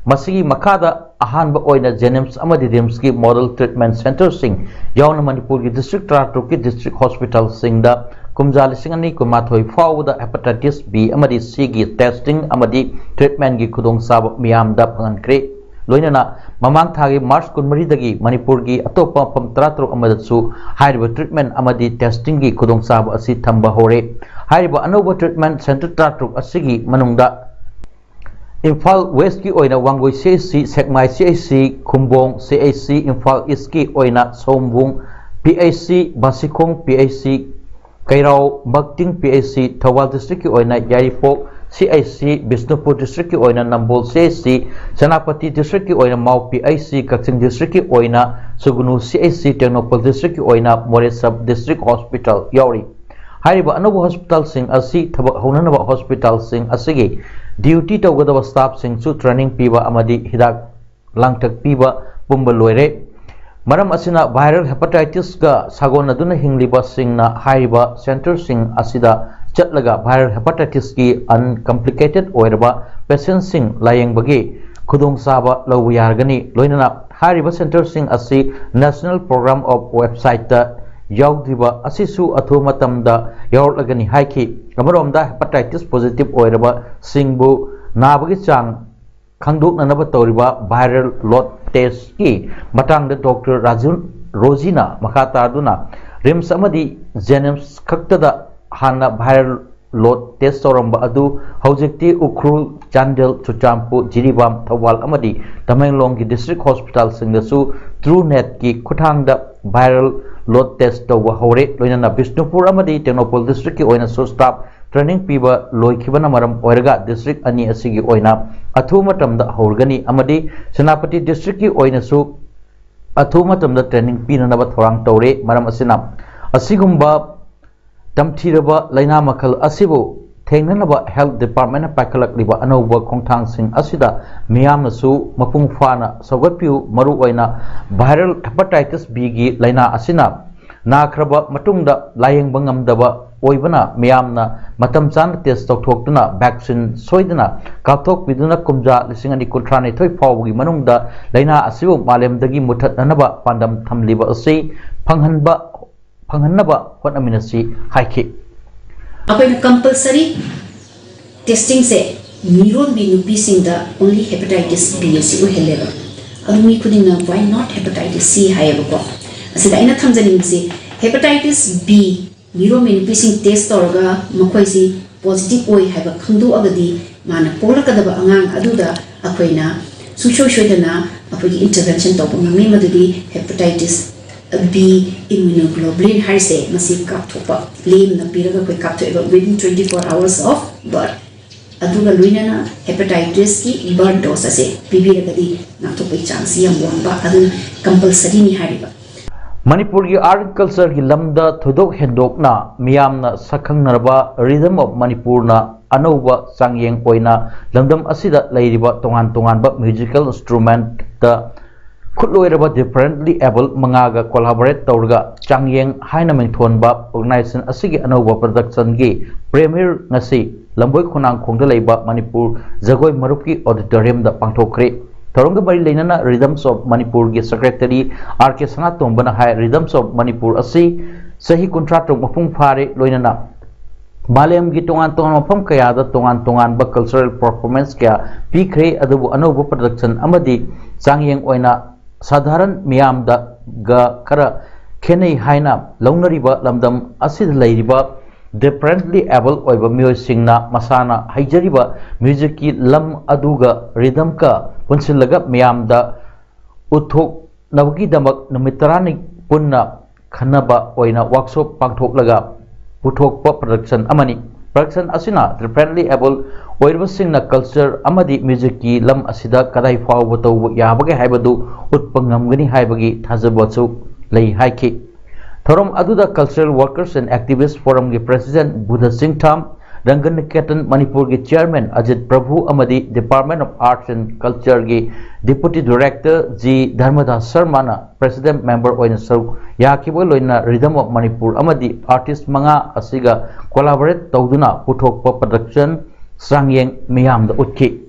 ꯃꯁꯤꯒꯤ ꯃꯈꯥꯗ ꯑꯍꯥꯟꯕ ꯑꯣꯏꯅ JNIMS ꯑꯃꯗꯤ RIMS ꯀꯤ model treatment centre ꯁꯤꯡ ꯌꯥꯎꯅ ꯃꯅꯤꯄꯨꯔꯒꯤ district ꯇꯔꯥꯇꯔꯨꯛꯀꯤ district hospital ꯁꯤꯡꯗ ꯀꯨꯝꯖꯥ ꯂꯤꯁꯤꯡ ꯑꯅꯤ ꯀꯨꯟꯃꯥꯊꯣꯏ ꯐꯥꯎꯕꯗ hepatitis B ꯑꯃꯗꯤ C ꯒꯤ testing ꯑꯃꯗꯤ treatment ꯒꯤ ꯈꯨꯗꯣꯡꯆꯥꯕ ꯃꯤꯌꯥꯝꯗ ꯐꯪꯍꯟꯈ꯭ꯔꯦ꯫ ꯂꯣꯏꯅꯅ ꯃꯃꯥꯡ ꯊꯥꯒꯤ March ꯀꯨꯟꯃꯔꯤꯗꯒꯤ ꯃꯅꯤꯄꯨꯔꯒꯤ ꯑꯇꯣꯞꯄ ꯃꯐꯝ ꯇꯔꯥꯇꯔꯨꯛ ꯑꯃꯗꯁꯨ ꯍꯥꯏꯔꯤꯕ treatment ꯑꯃꯗꯤ testing ꯒꯤ ꯈꯨꯗꯣꯡꯆꯥꯕ ꯑꯁꯤ ꯊꯝꯕ ꯍꯧꯔꯦ꯫ ꯍꯥꯏꯔꯤꯕ ꯑꯅꯧꯕ treatment centre ꯇꯔꯥꯇꯔꯨꯛ ꯑꯁꯤꯒꯤ ꯃꯅꯨꯡꯗ ꯏꯝꯐꯥꯜ West ꯀꯤ ꯑꯣꯏꯅ ꯋꯥꯡꯒꯣꯏ C H C, ꯁꯦꯛꯃꯥꯏ C H C, Khumbong C H C, Imphal East ꯀꯤ ꯑꯣꯏꯅ ꯁꯑꯣꯝꯕꯨꯡ P H C, ꯕꯥꯁꯤꯈꯣꯡ P H C, ꯀꯩꯔꯥꯎ ꯃꯛꯇꯤꯡ P H C, Thoubal district ꯀꯤ ꯑꯣꯏꯅ ꯌꯥꯏꯔꯤꯄꯣꯛ C H C, Bishnupur district ꯀꯤ ꯑꯣꯏꯅ ꯅꯝꯕꯣꯜ C H C, Senapati district ꯀꯤ ꯑꯣꯏꯅ ꯃꯥꯎ P H C, ꯀꯛꯆꯤꯡ district ꯀꯤ ꯑꯣꯏꯅ ꯁꯨꯒꯅꯨ C H C, Tengnoupal district ꯀꯤ ꯑꯣꯏꯅ ꯃꯣꯔꯦ sub district hospital ꯌꯥꯎꯔꯤ꯫ ꯍꯥꯏꯔꯤꯕ ꯑꯅꯧꯕ hospital ꯁꯤꯡ ꯑꯁꯤ ꯊꯕꯛ ꯍꯧꯅꯅꯕ hospital ꯁꯤꯡ ꯑꯁꯤꯒꯤ duty ꯇꯧꯒꯗꯕ staff ꯁꯤꯡꯁꯨ training ꯄꯤꯕ ꯑꯃꯗꯤ ꯍꯤꯗꯥꯛ ꯂꯥꯡꯊꯛ ꯄꯤꯕ ꯄꯨꯝꯕ ꯂꯣꯏꯔꯦ꯫ ꯃꯔꯝ ꯑꯁꯤꯅ viral hepatitis ꯀ ꯁꯥꯒꯣꯟꯅꯗꯨꯅ ꯍꯤꯡꯂꯤꯕꯁꯤꯡꯅ ꯍꯥꯏꯔꯤꯕ centre ꯁꯤꯡ ꯑꯁꯤꯗ ꯆꯠꯂꯒ viral hepatitis ꯀꯤ uncomplicated ꯑꯣꯏꯔꯕ patient ꯁꯤꯡ ꯂꯥꯌꯦꯡꯕꯒꯤ ꯈꯨꯗꯣꯡꯆꯥꯕ ꯂꯧꯕ ꯌꯥꯔꯒꯅꯤ꯫ ꯂꯣꯏꯅꯅ ꯍꯥꯏꯔꯤꯕ centre ꯁꯤꯡ ꯑꯁꯤ National Program of website ꯇ ꯌꯥꯎꯗ꯭ꯔꯤꯕ ꯑꯁꯤꯁꯨ ꯑꯊꯨꯕ ꯃꯇꯝꯗ ꯌꯥꯎꯔꯛꯂꯒꯅꯤ ꯍꯥꯏꯈꯤ꯫ ꯑꯃꯔꯣꯝꯗ hepatitis positive ꯑꯣꯏꯔꯕꯁꯤꯡꯕꯨ ꯅꯥꯕꯒꯤ ꯆꯥꯡ ꯈꯪꯗꯣꯛꯅꯅꯕ ꯇꯧꯔꯤꯕ viral load testꯀꯤ ꯃꯇꯥꯡꯗ ꯗꯣꯛꯇꯔ ꯔꯥꯖꯨ ꯔꯣꯖꯤꯅ ꯃꯈꯥ ꯇꯥꯗꯨꯅ RIMS ꯑꯃꯗꯤ JNIMS ꯈꯛꯇꯗ ꯍꯥꯟꯅ viral load test ꯇꯧꯔꯝꯕ ꯑꯗꯨ ꯍꯧꯖꯤꯛꯇꯤ ꯎꯈ꯭ꯔꯨꯜ, ꯆꯥꯟꯗꯦꯜ, ꯆꯨꯔꯆꯥꯟꯄꯨꯔ, ꯖꯤꯔꯤꯕꯥꯝ, ꯊꯧꯕꯥꯜ ꯑꯃꯗꯤ ꯇꯃꯦꯡꯂꯣꯡꯒꯤ district hospitalꯁꯤꯡꯗꯁꯨ TrueNatꯀꯤ ꯈꯨꯠꯊꯥꯡꯗ viral load test ꯇꯧꯕ ꯍꯧꯔꯦ꯫ ꯂꯣꯏꯅꯅ ꯕꯤꯁꯅꯨꯄꯨꯔ ꯑꯃꯗꯤ ꯇꯦꯡꯅꯧꯄꯜ districtꯀꯤ ꯑꯣꯏꯅꯁꯨ staff training ꯄꯤꯕ ꯂꯣꯏꯈꯤꯕꯅ ꯃꯔꯝ ꯑꯣꯏꯔꯒ district ꯑꯅꯤ ꯑꯁꯤꯒꯤ ꯑꯣꯏꯅ ꯑꯊꯨꯕ ꯃꯇꯝꯗ ꯍꯧꯔꯒꯅꯤ ꯑꯃꯗꯤ ꯁꯦꯅꯥꯄꯇꯤ districtꯀꯤ ꯑꯣꯏꯅꯁꯨ ꯑꯊꯨꯕ ꯃꯇꯝꯗ training ꯄꯤꯅꯅꯕ ꯊꯧꯔꯥꯡ ꯇꯧꯔꯦ꯫ ꯃꯔꯝ ꯑꯁꯤꯅ ꯑꯁꯤꯒꯨꯝꯕ ꯇꯝꯊꯤꯔꯕ ꯂꯥꯏꯅꯥ ꯃꯈꯜ ꯑꯁꯤꯕꯨ ꯊꯦꯡꯅꯅꯕ health departmentꯅ ꯄꯥꯏꯈꯠꯂꯛꯂꯤꯕ ꯑꯅꯧꯕ ꯈꯣꯡꯊꯥꯡꯁꯤꯡ ꯑꯁꯤꯗ ꯃꯤꯌꯥꯝꯅꯁꯨ ꯃꯄꯨꯡ ꯐꯥꯅ ꯁꯧꯒꯠꯄꯤꯌꯨ꯫ ꯃꯔꯨꯑꯣꯏꯅ viral hepatitis Bꯒꯤ ꯂꯥꯏꯅꯥ ꯑꯁꯤꯅ ꯅꯥꯈ꯭ꯔꯕ ꯃꯇꯨꯡꯗ ꯂꯥꯌꯦꯡꯕ ꯉꯝꯗꯕ ꯑꯣꯏꯕꯅ ꯃꯤꯌꯥꯝꯅ ꯃꯇꯝ ꯆꯥꯅ test ꯇꯧꯊꯣꯛꯇꯨꯅ vaccine ꯁꯣꯏꯗꯅ ꯀꯥꯞꯊꯣꯛꯄꯤꯗꯨꯅ ꯀꯨꯝꯖꯥ ꯂꯤꯁꯤꯡ ꯑꯅꯤ ꯀꯨꯟꯊ꯭ꯔꯥꯅꯤꯊꯣꯏ ꯐꯥꯎꯕꯒꯤ ꯃꯅꯨꯡꯗ ꯂꯥꯏꯅꯥ ꯑꯁꯤꯕꯨ ꯃꯥꯂꯦꯝꯗꯒꯤ ꯃꯨꯊꯠꯅꯅꯕ ꯄꯥꯟꯗꯝ ꯊꯝꯂꯤꯕ ꯑꯁꯤ ꯐꯪꯍꯟꯕ ꯐꯪꯍꯟꯅꯕ ꯍꯣꯠꯅꯃꯤꯟꯅꯁꯤ ꯍꯥꯏꯈꯤ꯫ ꯑꯩꯈꯣꯏꯅ compulsory testingꯁꯦ ꯃꯤꯔꯣꯟꯕꯤ ꯅꯨꯄꯤꯁꯤꯡꯗ only hepatitis B ꯑꯁꯤ ꯑꯣꯏꯍꯜꯂꯦꯕ꯫ ꯑꯗꯨ ꯃꯤ ꯈꯨꯗꯤꯡꯅ why not hepatitis C ꯍꯥꯏꯌꯦꯕꯀꯣ꯫ ꯑꯁꯤꯗ ꯑꯩꯅ ꯊꯝꯖꯅꯤꯡꯕꯁꯤ hepatitis B ꯃꯤꯔꯣꯟꯕꯤ ꯅꯨꯄꯤꯁꯤꯡ test ꯇꯧꯔꯒ ꯃꯈꯣꯏꯁꯤ positive ꯑꯣꯏ ꯍꯥꯏꯕ ꯈꯪꯗꯣꯛꯑꯒꯗꯤ ꯃꯥꯅ ꯄꯣꯛꯂꯛꯀꯗꯕ ꯑꯉꯥꯡ ꯑꯗꯨꯗ ꯑꯩꯈꯣꯏꯅ ꯁꯨꯡꯁꯣꯏ ꯁꯣꯏꯗꯅ ꯑꯩꯈꯣꯏꯒꯤ intervention ꯇꯧꯕ ꯉꯝꯃꯤ꯫ ꯃꯗꯨꯗꯤ hepatitis B immunoglobulin ꯍꯥꯏꯔꯤꯁꯦ ꯃꯁꯤ ꯀꯥꯞꯊꯣꯛꯄ ꯂꯦꯝꯅ ꯄꯤꯔꯒ ꯑꯩꯈꯣꯏ ꯀꯥꯞꯊꯣꯛꯑꯦꯕ within twenty four hours of birth꯫ ꯑꯗꯨꯒ ꯂꯣꯏꯅꯅ hepatitisꯀꯤ birth dose ꯑꯁꯦ ꯄꯤꯕꯤꯔꯒꯗꯤ ꯉꯥꯛꯊꯣꯛꯄꯒꯤ ꯆꯥꯡꯁꯤ ꯌꯥꯝ ꯋꯥꯡꯕ, ꯑꯗꯨꯅ compulsoryꯅꯤ ꯍꯥꯏꯔꯤꯕ꯫ ꯃꯅꯤꯄꯨꯔꯒꯤ art and cultureꯒꯤ ꯂꯝꯗ ꯊꯣꯏꯗꯣꯛ ꯍꯦꯟꯗꯣꯛꯅ ꯃꯤꯌꯥꯝꯅ ꯁꯛꯈꯪꯅꯔꯕ Rhythm of Manipurꯅ ꯑꯅꯧꯕ ꯆꯥꯡꯌꯦꯡ ꯑꯣꯏꯅ ꯂꯝꯗꯝ ꯑꯁꯤꯗ ꯂꯩꯔꯤꯕ ꯇꯣꯉꯥꯟ ꯇꯣꯉꯥꯟꯕ musical instrumentꯇ ꯈꯨꯠꯂꯣꯏꯔꯕ differently abled ꯃꯉꯥꯒ collaborate ꯇꯧꯔꯒ ꯆꯥꯡꯌꯦꯡ ꯍꯥꯏꯅ ꯃꯤꯡꯊꯣꯟꯕ organization ꯑꯁꯤꯒꯤ ꯑꯅꯧꯕ productionꯒꯤ premiere ꯉꯁꯤ ꯂꯝꯕꯣꯏ ꯈꯣꯡꯅꯥꯡꯈꯣꯡꯗ ꯂꯩꯕ ꯃꯅꯤꯄꯨꯔ ꯖꯒꯣꯏ ꯃꯔꯨꯞꯀꯤ auditoriumꯗ ꯄꯥꯡꯊꯣꯛꯈ꯭ꯔꯦ꯫ ꯊꯧꯔꯝꯒ ꯃꯔꯤ ꯂꯩꯅꯅ Rhythms of Manipurꯒꯤ Secretary R K ꯁꯅꯥꯇꯣꯝꯕꯅ high, Rhythms of Manipur ꯑꯁꯤ ꯆꯍꯤ ꯀꯨꯟꯊ꯭ꯔꯥ ꯇꯔꯨꯛ ꯃꯄꯨꯡ ꯐꯥꯔꯦ, ꯂꯣꯏꯅꯅ ꯃꯥꯂꯦꯝꯒꯤ ꯇꯣꯉꯥꯟ ꯇꯣꯉꯥꯟꯕ ꯃꯐꯝ ꯀꯌꯥꯗ ꯇꯣꯉꯥꯟ ꯇꯣꯉꯥꯟꯕ cultural performance ꯀꯌꯥ ꯄꯤꯈ꯭ꯔꯦ꯫ ꯑꯗꯨꯕꯨ ꯑꯅꯧꯕ production ꯑꯃꯗꯤ ꯆꯥꯡꯌꯦꯡ ꯑꯣꯏꯅ ꯁꯥꯙꯥꯔꯟ ꯃꯤꯌꯥꯝꯗꯒ ꯈꯔ ꯈꯦꯠꯅꯩ ꯍꯥꯏꯅ ꯂꯧꯅꯔꯤꯕ ꯂꯝꯗꯝ ꯑꯁꯤꯗ ꯂꯩꯔꯤꯕ differently able ꯑꯣꯏꯕ ꯃꯤꯑꯣꯏꯁꯤꯡꯅ ꯃꯁꯥꯅ ꯍꯩꯖꯔꯤꯕ musicꯀꯤ ꯂꯝ ꯑꯗꯨꯒ rhythmꯀ ꯄꯨꯟꯁꯤꯜꯂꯒ ꯃꯤꯌꯥꯝꯗ ꯎꯠꯊꯣꯛꯅꯕꯒꯤꯗꯃꯛ ꯅꯨꯃꯤꯠ ꯇꯔꯥꯅꯤ ꯄꯨꯟꯅ ꯈꯟꯅꯕ ꯑꯣꯏꯅ workshop ꯄꯥꯡꯊꯣꯛꯂꯒ ꯄꯨꯊꯣꯛꯄ production ꯑꯃꯅꯤ꯫ Production ꯑꯁꯤꯅ differently able ꯑꯣꯏꯔꯤꯕꯁꯤꯡꯅ culture ꯑꯃꯗꯤ musicꯀꯤ ꯂꯝ ꯑꯁꯤꯗ ꯀꯗꯥꯏ ꯐꯥꯎꯕ ꯇꯧꯕ ꯌꯥꯕꯒꯦ ꯍꯥꯏꯕꯗꯨ ꯎꯠꯄ ꯉꯝꯒꯅꯤ ꯍꯥꯏꯕꯒꯤ ꯊꯥꯖꯕꯁꯨ ꯂꯩ ꯍꯥꯏꯈꯤ꯫ ꯊꯧꯔꯝ ꯑꯗꯨꯗ Cultural Workers and Activists Forumꯒꯤ President Buddha ꯁꯤꯡꯊꯥꯝ, ꯔꯪꯒꯅꯤꯀꯦꯇꯟ ꯃꯅꯤꯄꯨꯔꯒꯤ Chairman ꯑꯖꯤꯠ ꯄ꯭ꯔꯚꯨ ꯑꯃꯗꯤ Department of Arts and Cultureꯒꯤ Deputy Director ꯖꯤ ꯙꯔꯃꯗꯥꯁ ꯁꯔꯃꯅ President Member ꯑꯣꯏꯅ ꯁꯔꯨꯛ ꯌꯥꯈꯤꯕꯒ ꯂꯣꯏꯅꯅ Rhythm of Manipur ꯑꯃꯗꯤ artist ꯃꯉꯥ ꯑꯁꯤꯒ collaborate ꯇꯧꯗꯨꯅ ꯄꯨꯊꯣꯛꯄ production ꯆꯥꯡꯌꯦꯡ ꯃꯤꯌꯥꯝꯗ ꯎꯠꯈꯤ꯫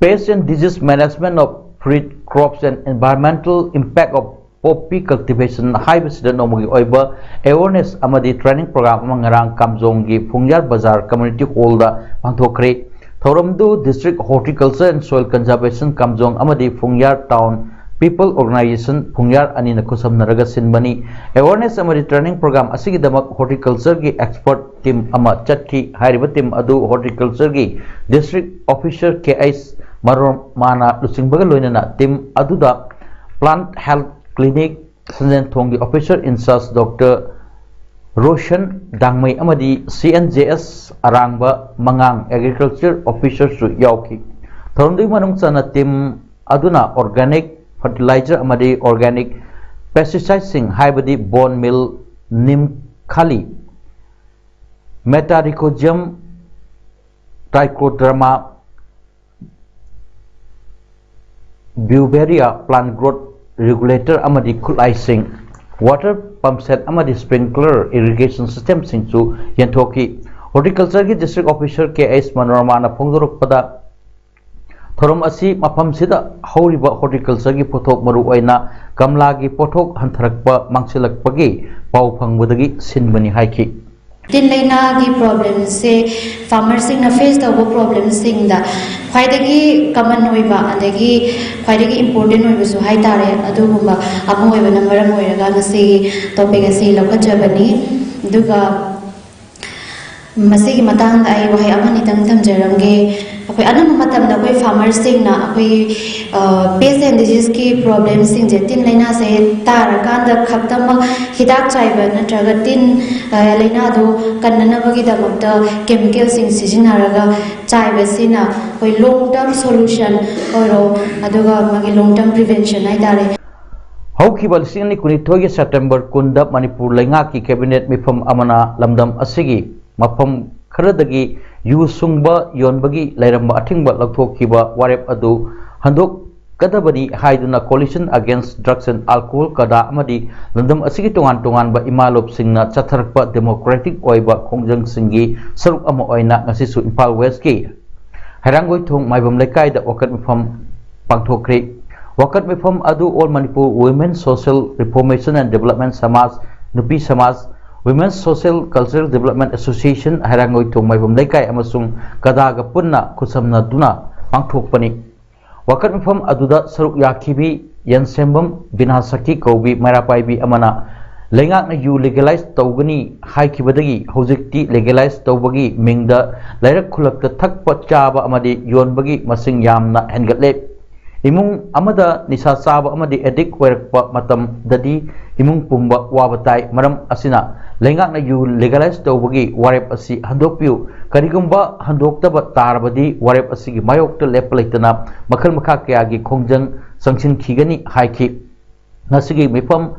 Pest and Disease Management of Fruit Crops and Environmental Impact of Poppy Cultivation ꯍꯥꯏꯕꯁꯤꯗ ꯅꯣꯡꯃꯒꯤ ꯑꯣꯏꯕ awareness ꯑꯃꯗꯤ training program ꯑꯃ ꯉꯔꯥꯡ ꯀꯥꯝꯖꯣꯡꯒꯤ ꯐꯨꯡꯌꯥꯔ ꯕꯖꯥꯔ community hallꯗ ꯄꯥꯡꯊꯣꯛꯈ꯭ꯔꯦ꯫ ꯊꯧꯔꯝꯗꯨ District Horticulture and Soil Conservation ꯀꯥꯝꯖꯣꯡ ꯑꯃꯗꯤ ꯐꯨꯡꯌꯥꯔ Town People Organization ꯐꯨꯡꯌꯥꯔ ꯑꯅꯤꯅ ꯈꯨꯠꯁꯝꯅꯔꯒ ꯁꯤꯟꯕꯅꯤ꯫ Awareness ꯑꯃꯗꯤ training program ꯑꯁꯤꯒꯤꯗꯃꯛ horticultureꯒꯤ expert team ꯑꯃ ꯆꯠꯈꯤ꯫ ꯍꯥꯏꯔꯤꯕ team ꯑꯗꯨ horticultureꯒꯤ District Officer ꯀꯦ ꯑꯩꯆ ꯃꯔꯣꯃꯥꯅ ꯂꯨꯆꯤꯡꯕꯒ ꯂꯣꯏꯅꯅ team ꯑꯗꯨꯗ Plant Health Clinic ꯁꯟꯖꯦꯟꯊꯣꯡꯒꯤ officer in charge Doctor Roshan Dangmei ꯑꯃꯗꯤ ꯁꯤ ꯑꯦꯟ ꯖꯦ ꯑꯦꯁ ꯑꯔꯥꯡꯕ ꯃꯉꯥꯡ agriculture officerꯁꯨ ꯌꯥꯎꯈꯤ꯫ ꯊꯧꯔꯝꯗꯨꯒꯤ ꯃꯅꯨꯡ ꯆꯟꯅ team ꯑꯗꯨꯅ organic fertilizer ꯑꯃꯗꯤ organic pesticideꯁꯤꯡ ꯍꯥꯏꯕꯗꯤ bone meal, neem khali, metachondrium, trichoderma, beauveria, plant growth regulator ꯑꯃꯗꯤ ꯈꯨꯠꯂꯥꯏꯁꯤꯡ, water pump set ꯑꯃꯗꯤ sprinkler irrigation systemꯁꯤꯡꯁꯨ ꯌꯦꯟꯊꯣꯛꯈꯤ꯫ Horticultureꯒꯤ District Officer ꯀꯦ ꯑꯩꯆ ꯃꯅꯣꯔꯃꯥꯅ ꯐꯣꯡꯗꯣꯔꯛꯄꯗ, ꯊꯧꯔꯝ ꯑꯁꯤ ꯃꯐꯝꯁꯤꯗ ꯍꯧꯔꯤꯕ ꯍꯣꯔꯇꯤꯀꯜꯆꯔꯒꯤ ꯄꯣꯠꯊꯣꯛ, ꯃꯔꯨꯑꯣꯏꯅ ꯀꯝꯂꯥꯒꯤ ꯄꯣꯠꯊꯣꯛ ꯍꯟꯊꯔꯛꯄ ꯃꯥꯡꯁꯤꯜꯂꯛꯄꯒꯤ ꯄꯥꯎ ꯐꯪꯕꯗꯒꯤ ꯁꯤꯟꯕꯅꯤ ꯍꯥꯏꯈꯤ꯫ ꯇꯤꯟ ꯂꯥꯏꯅꯥꯒꯤ ꯄ꯭ꯔꯣꯕ꯭ꯂꯦꯝꯁꯦ ꯐꯥꯔꯃꯔꯁꯤꯡꯅ ꯐꯦꯁ ꯇꯧꯕ ꯄ꯭ꯔꯣꯕ꯭ꯂꯦꯝꯁꯤꯡꯗ ꯈ꯭ꯋꯥꯏꯗꯒꯤ ꯀꯃꯟ ꯑꯣꯏꯕ ꯑꯗꯒꯤ ꯈ꯭ꯋꯥꯏꯗꯒꯤ ꯏꯝꯄꯣꯔꯇꯦꯟ ꯑꯣꯏꯕꯁꯨ ꯍꯥꯏ ꯇꯥꯔꯦ, ꯑꯗꯨꯒꯨꯝꯕ ꯑꯃ ꯑꯣꯏꯕꯅ ꯃꯔꯝ ꯑꯣꯏꯔꯒ ꯉꯁꯤꯒꯤ ꯇꯣꯄꯤꯛ ꯑꯁꯤ ꯂꯧꯈꯠꯆꯕꯅꯤ꯫ ꯑꯗꯨꯒ ꯃꯁꯤꯒꯤ ꯃꯇꯥꯡꯗ ꯑꯩ ꯋꯥꯍꯩ ꯑꯃꯅꯤꯇꯪ ꯊꯝꯖꯔꯝꯒꯦ꯫ ꯑꯩꯈꯣꯏ ꯑꯅꯝꯕ ꯃꯇꯝꯗ ꯑꯩꯈꯣꯏ ꯐꯥꯔꯃꯔꯁꯤꯡꯅ ꯑꯩꯈꯣꯏ ꯄꯦꯁ ꯑꯦꯟ ꯗꯤꯖꯤꯁꯀꯤ ꯄ꯭ꯔꯣꯕ꯭ꯂꯦꯝꯁꯤꯡꯁꯦ, ꯇꯤꯟ ꯂꯥꯏꯅꯥꯁꯦ ꯇꯥꯔꯀꯥꯟꯗ ꯈꯛꯇꯃꯛ ꯍꯤꯗꯥꯛ ꯆꯥꯏꯕ ꯅꯠꯇ꯭ꯔꯒ ꯇꯤꯟ ꯂꯥꯏꯅꯥꯗꯣ ꯀꯟꯅꯅꯕꯒꯤꯗꯃꯛꯇ ꯀꯦꯃꯤꯀꯦꯜꯁꯤꯡ ꯁꯤꯖꯤꯟꯅꯔꯒ ꯆꯥꯏꯕꯁꯤꯅ ꯑꯩꯈꯣꯏ ꯂꯣꯡ ꯇꯔꯝ ꯁꯣꯂꯨꯁꯟ ꯑꯣꯏꯔꯣ, ꯑꯗꯨꯒ ꯃꯥꯒꯤ ꯂꯣꯡ ꯇꯔꯝ ꯄ꯭ꯔꯤꯚꯦꯟꯁꯟ ꯍꯥꯏ ꯇꯥꯔꯦ꯫ ꯍꯧꯈꯤꯕ ꯂꯤꯁꯤꯡ ꯑꯅꯤ ꯀꯨꯟꯅꯤꯊꯣꯏꯒꯤ ꯁꯦꯞꯇꯦꯝꯕꯔ ꯀꯨꯟꯗ ꯃꯅꯤꯄꯨꯔ ꯂꯩꯉꯥꯛꯀꯤ ꯀꯦꯕꯤꯅꯦꯠ ꯃꯤꯐꯝ ꯑꯃꯅ ꯂꯝꯗꯝ ꯑꯁꯤꯒꯤ ꯃꯐꯝ ꯈꯔꯗꯒꯤ ꯌꯨ ꯁꯨꯡꯕ ꯌꯣꯟꯕꯒꯤ ꯂꯩꯔꯝꯕ ꯑꯊꯤꯡꯕ ꯂꯧꯊꯣꯛꯈꯤꯕ ꯋꯥꯔꯦꯞ ꯑꯗꯨ ꯍꯟꯗꯣꯛꯀꯗꯕꯅꯤ ꯍꯥꯏꯗꯨꯅ Coalition Against Drugs and Alcohol, ꯀꯗꯥ, ꯑꯃꯗꯤ ꯂꯝꯗꯝ ꯑꯁꯤꯒꯤ ꯇꯣꯉꯥꯟ ꯇꯣꯉꯥꯟꯕ ꯏꯃꯥꯂꯣꯞꯁꯤꯡꯅ ꯆꯠꯊꯔꯛꯄ ꯗꯦꯃꯣꯀ꯭ꯔꯦꯇꯤꯛ ꯑꯣꯏꯕ ꯈꯣꯡꯖꯪꯁꯤꯡꯒꯤ ꯁꯔꯨꯛ ꯑꯃ ꯑꯣꯏꯅ ꯉꯁꯤꯁꯨ ꯏꯝꯐꯥꯜ ꯋꯦꯁꯀꯤ ꯍꯩꯔꯥꯡꯒꯣꯏꯊꯣꯡ ꯃꯥꯏꯕꯝ ꯂꯩꯀꯥꯏꯗ ꯋꯥꯀꯠ ꯃꯤꯐꯝ ꯄꯥꯡꯊꯣꯛꯈ꯭ꯔꯦ꯫ ꯋꯥꯀꯠ ꯃꯤꯐꯝ ꯑꯗꯨ All Manipur Women Social Reformation and Development ꯁꯃꯥꯖ, ꯅꯨꯄꯤ ꯁꯃꯥꯖ, Women Social Cultural Development Association, ꯍꯩꯔꯥꯡꯒꯣꯏꯊꯣꯡ ꯃꯥꯏꯕꯝ ꯂꯩꯀꯥꯏ ꯑꯃꯁꯨꯡ ꯀꯗꯥꯒ ꯄꯨꯟꯅ ꯈꯨꯠꯁꯝꯅꯗꯨꯅ ꯄꯥꯡꯊꯣꯛꯄꯅꯤ꯫ ꯋꯥꯀꯠ ꯃꯤꯐꯝ ꯑꯗꯨꯗ ꯁꯔꯨꯛ ꯌꯥꯈꯤꯕꯤ ꯌꯦꯟꯁꯦꯝꯕꯝ ꯕꯤꯅꯥ ꯁꯈꯤ ꯀꯧꯕꯤ ꯃꯩꯔꯥ ꯄꯥꯏꯕꯤ ꯑꯃꯅ ꯂꯩꯉꯥꯛꯅ ꯌꯨ ꯂꯤꯒꯦꯂꯥꯏꯖ ꯇꯧꯒꯅꯤ ꯍꯥꯏꯈꯤꯕꯗꯒꯤ ꯍꯧꯖꯤꯛꯇꯤ ꯂꯤꯒꯦꯂꯥꯏꯖ ꯇꯧꯕꯒꯤ ꯃꯤꯡꯗ ꯂꯩꯔꯛ ꯈꯨꯜꯂꯛꯇ ꯊꯛꯄ, ꯆꯥꯕ ꯑꯃꯗꯤ ꯌꯣꯟꯕꯒꯤ ꯃꯁꯤꯡ ꯌꯥꯝꯅ ꯍꯦꯟꯒꯠꯂꯦ꯫ ꯏꯃꯨꯡ ꯑꯃꯗ ꯅꯤꯁꯥ ꯆꯥꯕ ꯑꯃꯗꯤ ꯑꯦꯗꯤꯛ ꯑꯣꯏꯔꯛꯄ ꯃꯇꯝꯗꯗꯤ ꯏꯃꯨꯡ ꯄꯨꯝꯕ ꯋꯥꯕ ꯇꯥꯏ꯫ ꯃꯔꯝ ꯑꯁꯤꯅ ꯂꯩꯉꯥꯛꯅ ꯌꯨ ꯂꯤꯒꯦꯂꯥꯏꯖ ꯇꯧꯕꯒꯤ ꯋꯥꯔꯦꯞ ꯑꯁꯤ ꯍꯟꯗꯣꯛꯄꯤꯌꯨ꯫ ꯀꯔꯤꯒꯨꯝꯕ ꯍꯟꯗꯣꯛꯇꯕ ꯇꯥꯔꯕꯗꯤ ꯋꯥꯔꯦꯞ ꯑꯁꯤꯒꯤ ꯃꯥꯌꯣꯛꯇ ꯂꯦꯞꯄ ꯂꯩꯇꯅ ꯃꯈꯜ ꯃꯈꯥ ꯀꯌꯥꯒꯤ ꯈꯣꯡꯖꯪ ꯆꯪꯁꯤꯟꯈꯤꯒꯅꯤ ꯍꯥꯏꯈꯤ꯫ ꯉꯁꯤꯒꯤ ꯃꯤꯐꯝ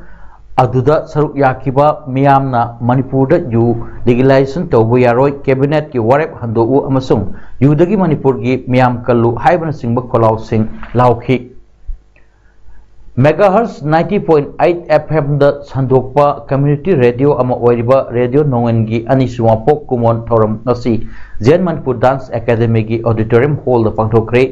ꯑꯗꯨꯗ ꯁꯔꯨꯛ ꯌꯥꯈꯤꯕ ꯃꯤꯌꯥꯝꯅ ꯃꯅꯤꯄꯨꯔꯗ ꯌꯨ ꯂꯤꯒꯦꯂꯥꯏꯖꯦꯁꯟ ꯇꯧꯕ ꯌꯥꯔꯣꯏ, ꯀꯦꯕꯤꯅꯦꯠꯀꯤ ꯋꯥꯔꯦꯞ ꯍꯟꯗꯣꯛꯎ ꯑꯃꯁꯨꯡ ꯌꯨꯗꯒꯤ ꯃꯅꯤꯄꯨꯔꯒꯤ ꯃꯤꯌꯥꯝ ꯀꯜꯂꯨ ꯍꯥꯏꯕꯅꯆꯤꯡꯕ ꯈꯣꯜꯂꯥꯎꯁꯤꯡ ꯂꯥꯎꯈꯤ꯫ Megahertz ninety point eight F M ꯗ ꯁꯟꯗꯣꯛꯄ ꯀꯝꯃ꯭ꯌꯨꯅꯤꯇꯤ ꯔꯦꯗꯤꯑꯣ ꯑꯃ ꯑꯣꯏꯔꯤꯕ ꯔꯦꯗꯤꯑꯣ ꯅꯣꯡꯉꯥꯟꯒꯤ ꯑꯅꯤꯁꯨꯕ ꯃꯄꯣꯛ ꯀꯨꯝꯑꯣꯟ ꯊꯧꯔꯝ ꯉꯁꯤ ꯖꯦꯟ ꯃꯅꯤꯄꯨꯔ ꯗꯥꯟꯁ ꯑꯦꯀꯥꯗꯦꯃꯤꯒꯤ ꯑꯣꯗꯤꯇꯣꯔꯤꯌꯝ ꯍꯣꯜꯗ ꯄꯥꯡꯊꯣꯛꯈ꯭ꯔꯦ꯫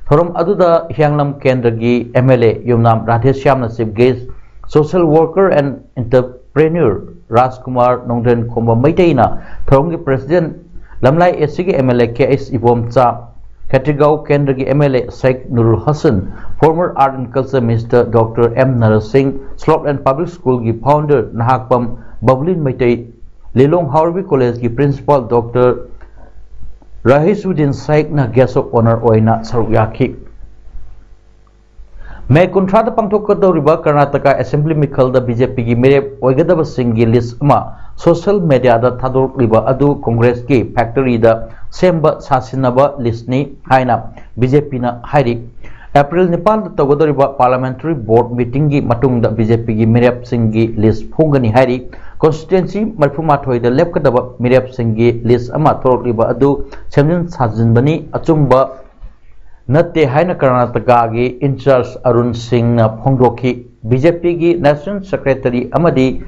ꯊꯧꯔꯝ ꯑꯗꯨꯗ ꯍꯤꯌꯥꯡꯂꯝ ꯀꯦꯟꯗ꯭ꯔꯒꯤ M L A Yumnam ꯔꯥꯙꯦꯁ꯭ꯌꯥꯝꯅ chief guest, social worker and entrepreneur ꯔꯥꯖꯀꯨꯃꯥꯔ ꯅꯣꯡꯗ꯭ꯔꯦꯟ ꯈꯣꯝꯕ ꯃꯩꯇꯩꯅ ꯊꯧꯔꯝꯒꯤ president, ꯂꯝꯂꯥꯏ A C ꯒꯤ M L A K H Ibomcha, ꯈꯦꯇ꯭ꯔꯤꯒꯥꯎ ꯀꯦꯟꯗ꯭ꯔꯒꯤ M L A Sheikh ꯅꯨꯔꯨꯜ Hasan, former Art and Culture Minister Doctor M nursing, Slope Lane Public School ꯒꯤ founder Nahakpam ꯕꯕꯂꯤꯟ Meitei, ꯂꯤꯂꯣꯡ ꯍꯥꯎꯔꯩꯕꯤ College ꯀꯤ principal Doctor ꯔꯍꯤꯁꯨꯗꯤꯟ ꯁꯥꯏꯛꯅ guest of honour ꯑꯣꯏꯅ ꯁꯔꯨꯛ ꯌꯥꯈꯤ꯫ ꯃꯦ ꯀꯨꯟꯊ꯭ꯔꯥꯗ ꯄꯥꯡꯊꯣꯛꯀꯗꯧꯔꯤꯕ Karnataka Assembly ꯃꯤꯈꯜꯗ B J P ꯒꯤ ꯃꯤꯔꯦꯞ ꯑꯣꯏꯒꯗꯕꯁꯤꯡꯒꯤ list ꯑꯃ social media ꯗ ꯊꯥꯗꯣꯔꯛꯂꯤꯕ ꯑꯗꯨ Congress ꯀꯤ factory ꯗ ꯁꯦꯝꯕ ꯁꯥꯁꯤꯟꯅꯕ list ꯅꯤ ꯍꯥꯏꯅ B J P ꯅ ꯍꯥꯏꯔꯤ꯫ April ꯅꯤꯄꯥꯟꯗ ꯇꯧꯒꯗꯧꯔꯤꯕ Parliamentary Board meeting ꯒꯤ ꯃꯇꯨꯡꯗ B J P ꯒꯤ ꯃꯤꯔꯦꯞꯁꯤꯡꯒꯤ list ꯐꯣꯡꯒꯅꯤ ꯍꯥꯏꯔꯤ꯫ Constituency ꯃꯔꯤꯐꯨꯃꯥꯊꯣꯏꯗ ꯂꯦꯞꯀꯗꯕ ꯃꯤꯔꯦꯞꯁꯤꯡꯒꯤ list ꯑꯃ ꯊꯣꯔꯛꯂꯤꯕ ꯑꯗꯨ ꯁꯦꯝꯖꯤꯟ ꯁꯥꯖꯤꯟꯕꯅꯤ, ꯑꯆꯨꯝꯕ ꯅꯠꯇꯦ ꯍꯥꯏꯅ ꯀꯔꯅꯥꯇꯀꯥꯒꯤ in charge ꯑꯔꯨꯟ ꯁꯤꯡꯅ ꯐꯣꯡꯗꯣꯛꯈꯤ꯫ B J P ꯒꯤ National Secretary ꯑꯃꯗꯤ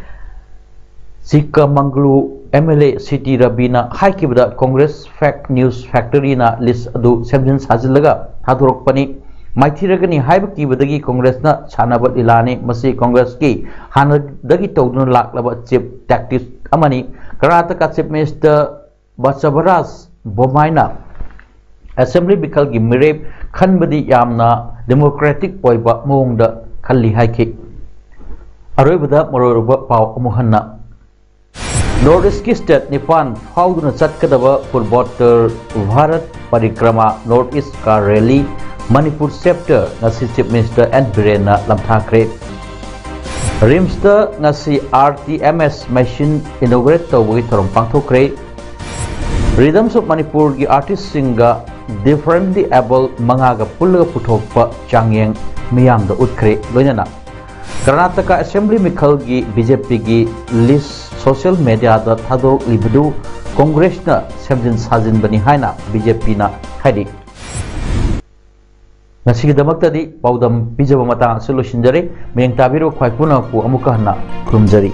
ꯆꯤꯛꯀꯃꯒꯂꯨ M L A C T ꯔꯕꯤꯅ ꯍꯥꯏꯈꯤꯕꯗ, Congress fake news factory ꯅ list ꯑꯗꯨ ꯁꯦꯝꯖꯤꯟ ꯁꯥꯖꯤꯜꯂꯒ ꯊꯥꯗꯣꯔꯛꯄꯅꯤ, ꯃꯥꯏꯊꯤꯔꯒꯅꯤ ꯍꯥꯏꯕ ꯀꯤꯕꯗꯒꯤ Congress ꯅ ꯁꯥꯟꯅꯕ ꯂꯤꯂꯥꯅꯤ꯫ ꯃꯁꯤ Congress ꯀꯤ ꯍꯥꯟꯅꯗꯒꯤ ꯇꯧꯗꯨꯅ ꯂꯥꯛꯂꯕ cheap tactics ꯑꯃꯅꯤ꯫ ꯀꯔꯅꯥꯇꯀꯥ Chief Minister ꯕꯁꯕꯔꯥꯖ ꯕꯣꯝꯃꯥꯏꯅ Assembly ꯃꯤꯈꯜꯒꯤ ꯃꯤꯔꯦꯞ ꯈꯟꯕꯗꯤ ꯌꯥꯝꯅ democratic ꯑꯣꯏꯕ ꯃꯑꯣꯡꯗ ꯈꯜꯂꯤ ꯍꯥꯏꯈꯤ꯫ ꯑꯔꯣꯏꯕꯗ ꯃꯔꯨꯑꯣꯏꯕ ꯄꯥꯎ ꯑꯃꯨꯛ ꯍꯟꯅ꯫ North East ꯀꯤ state ꯅꯤꯄꯥꯟ ꯐꯥꯎꯗꯨꯅ ꯆꯠꯀꯗꯕ Purvottar Bharat Parikrama North East Car Rally Manipur Chapter ꯉꯁꯤ Chief Minister N ꯕꯤꯔꯦꯟꯅ ꯂꯝꯊꯥꯈ꯭ꯔꯦ꯫ RIMS ꯇ ꯉꯁꯤ R T M S machine inaugurate ꯇꯧꯕꯒꯤ ꯊꯧꯔꯝ ꯄꯥꯡꯊꯣꯛꯈ꯭ꯔꯦ꯫ Rhythms of ꯃꯅꯤꯄꯨꯔꯒꯤ artist ꯁꯤꯡꯒ differently able ꯃꯉꯥꯒ ꯄꯨꯜꯂꯒ ꯄꯨꯊꯣꯛꯄ ꯆꯥꯡꯌꯦꯡ ꯃꯤꯌꯥꯝꯗ ꯎꯠꯈ꯭ꯔꯦ꯫ ꯂꯣꯏꯅꯅ ꯀꯔꯅꯥꯇꯀꯥ Assembly ꯃꯤꯈꯜꯒꯤ B J P ꯒꯤ list social media ꯗ ꯊꯥꯗꯣꯔꯛꯂꯤꯕꯗꯨ Congress ꯅ ꯁꯦꯝꯖꯤꯟ ꯁꯥꯖꯤꯟꯕꯅꯤ ꯍꯥꯏꯅ B J P ꯅ ꯍꯥꯏꯔꯤ꯫ ꯉꯁꯤꯒꯤꯗꯃꯛꯇꯗꯤ ꯄꯥꯎꯗꯝ ꯄꯤꯖꯕ ꯃꯇꯥꯡ ꯑꯁꯤ ꯂꯣꯏꯁꯤꯟꯖꯔꯦ꯫ ꯃꯌꯦꯡ ꯇꯥꯕꯤꯔꯤꯕ ꯈ꯭ꯋꯥꯏ ꯄꯨꯝꯅꯃꯛꯄꯨ ꯑꯃꯨꯛꯀ ꯍꯟꯅ ꯈꯨꯔꯨꯝꯖꯔꯤ꯫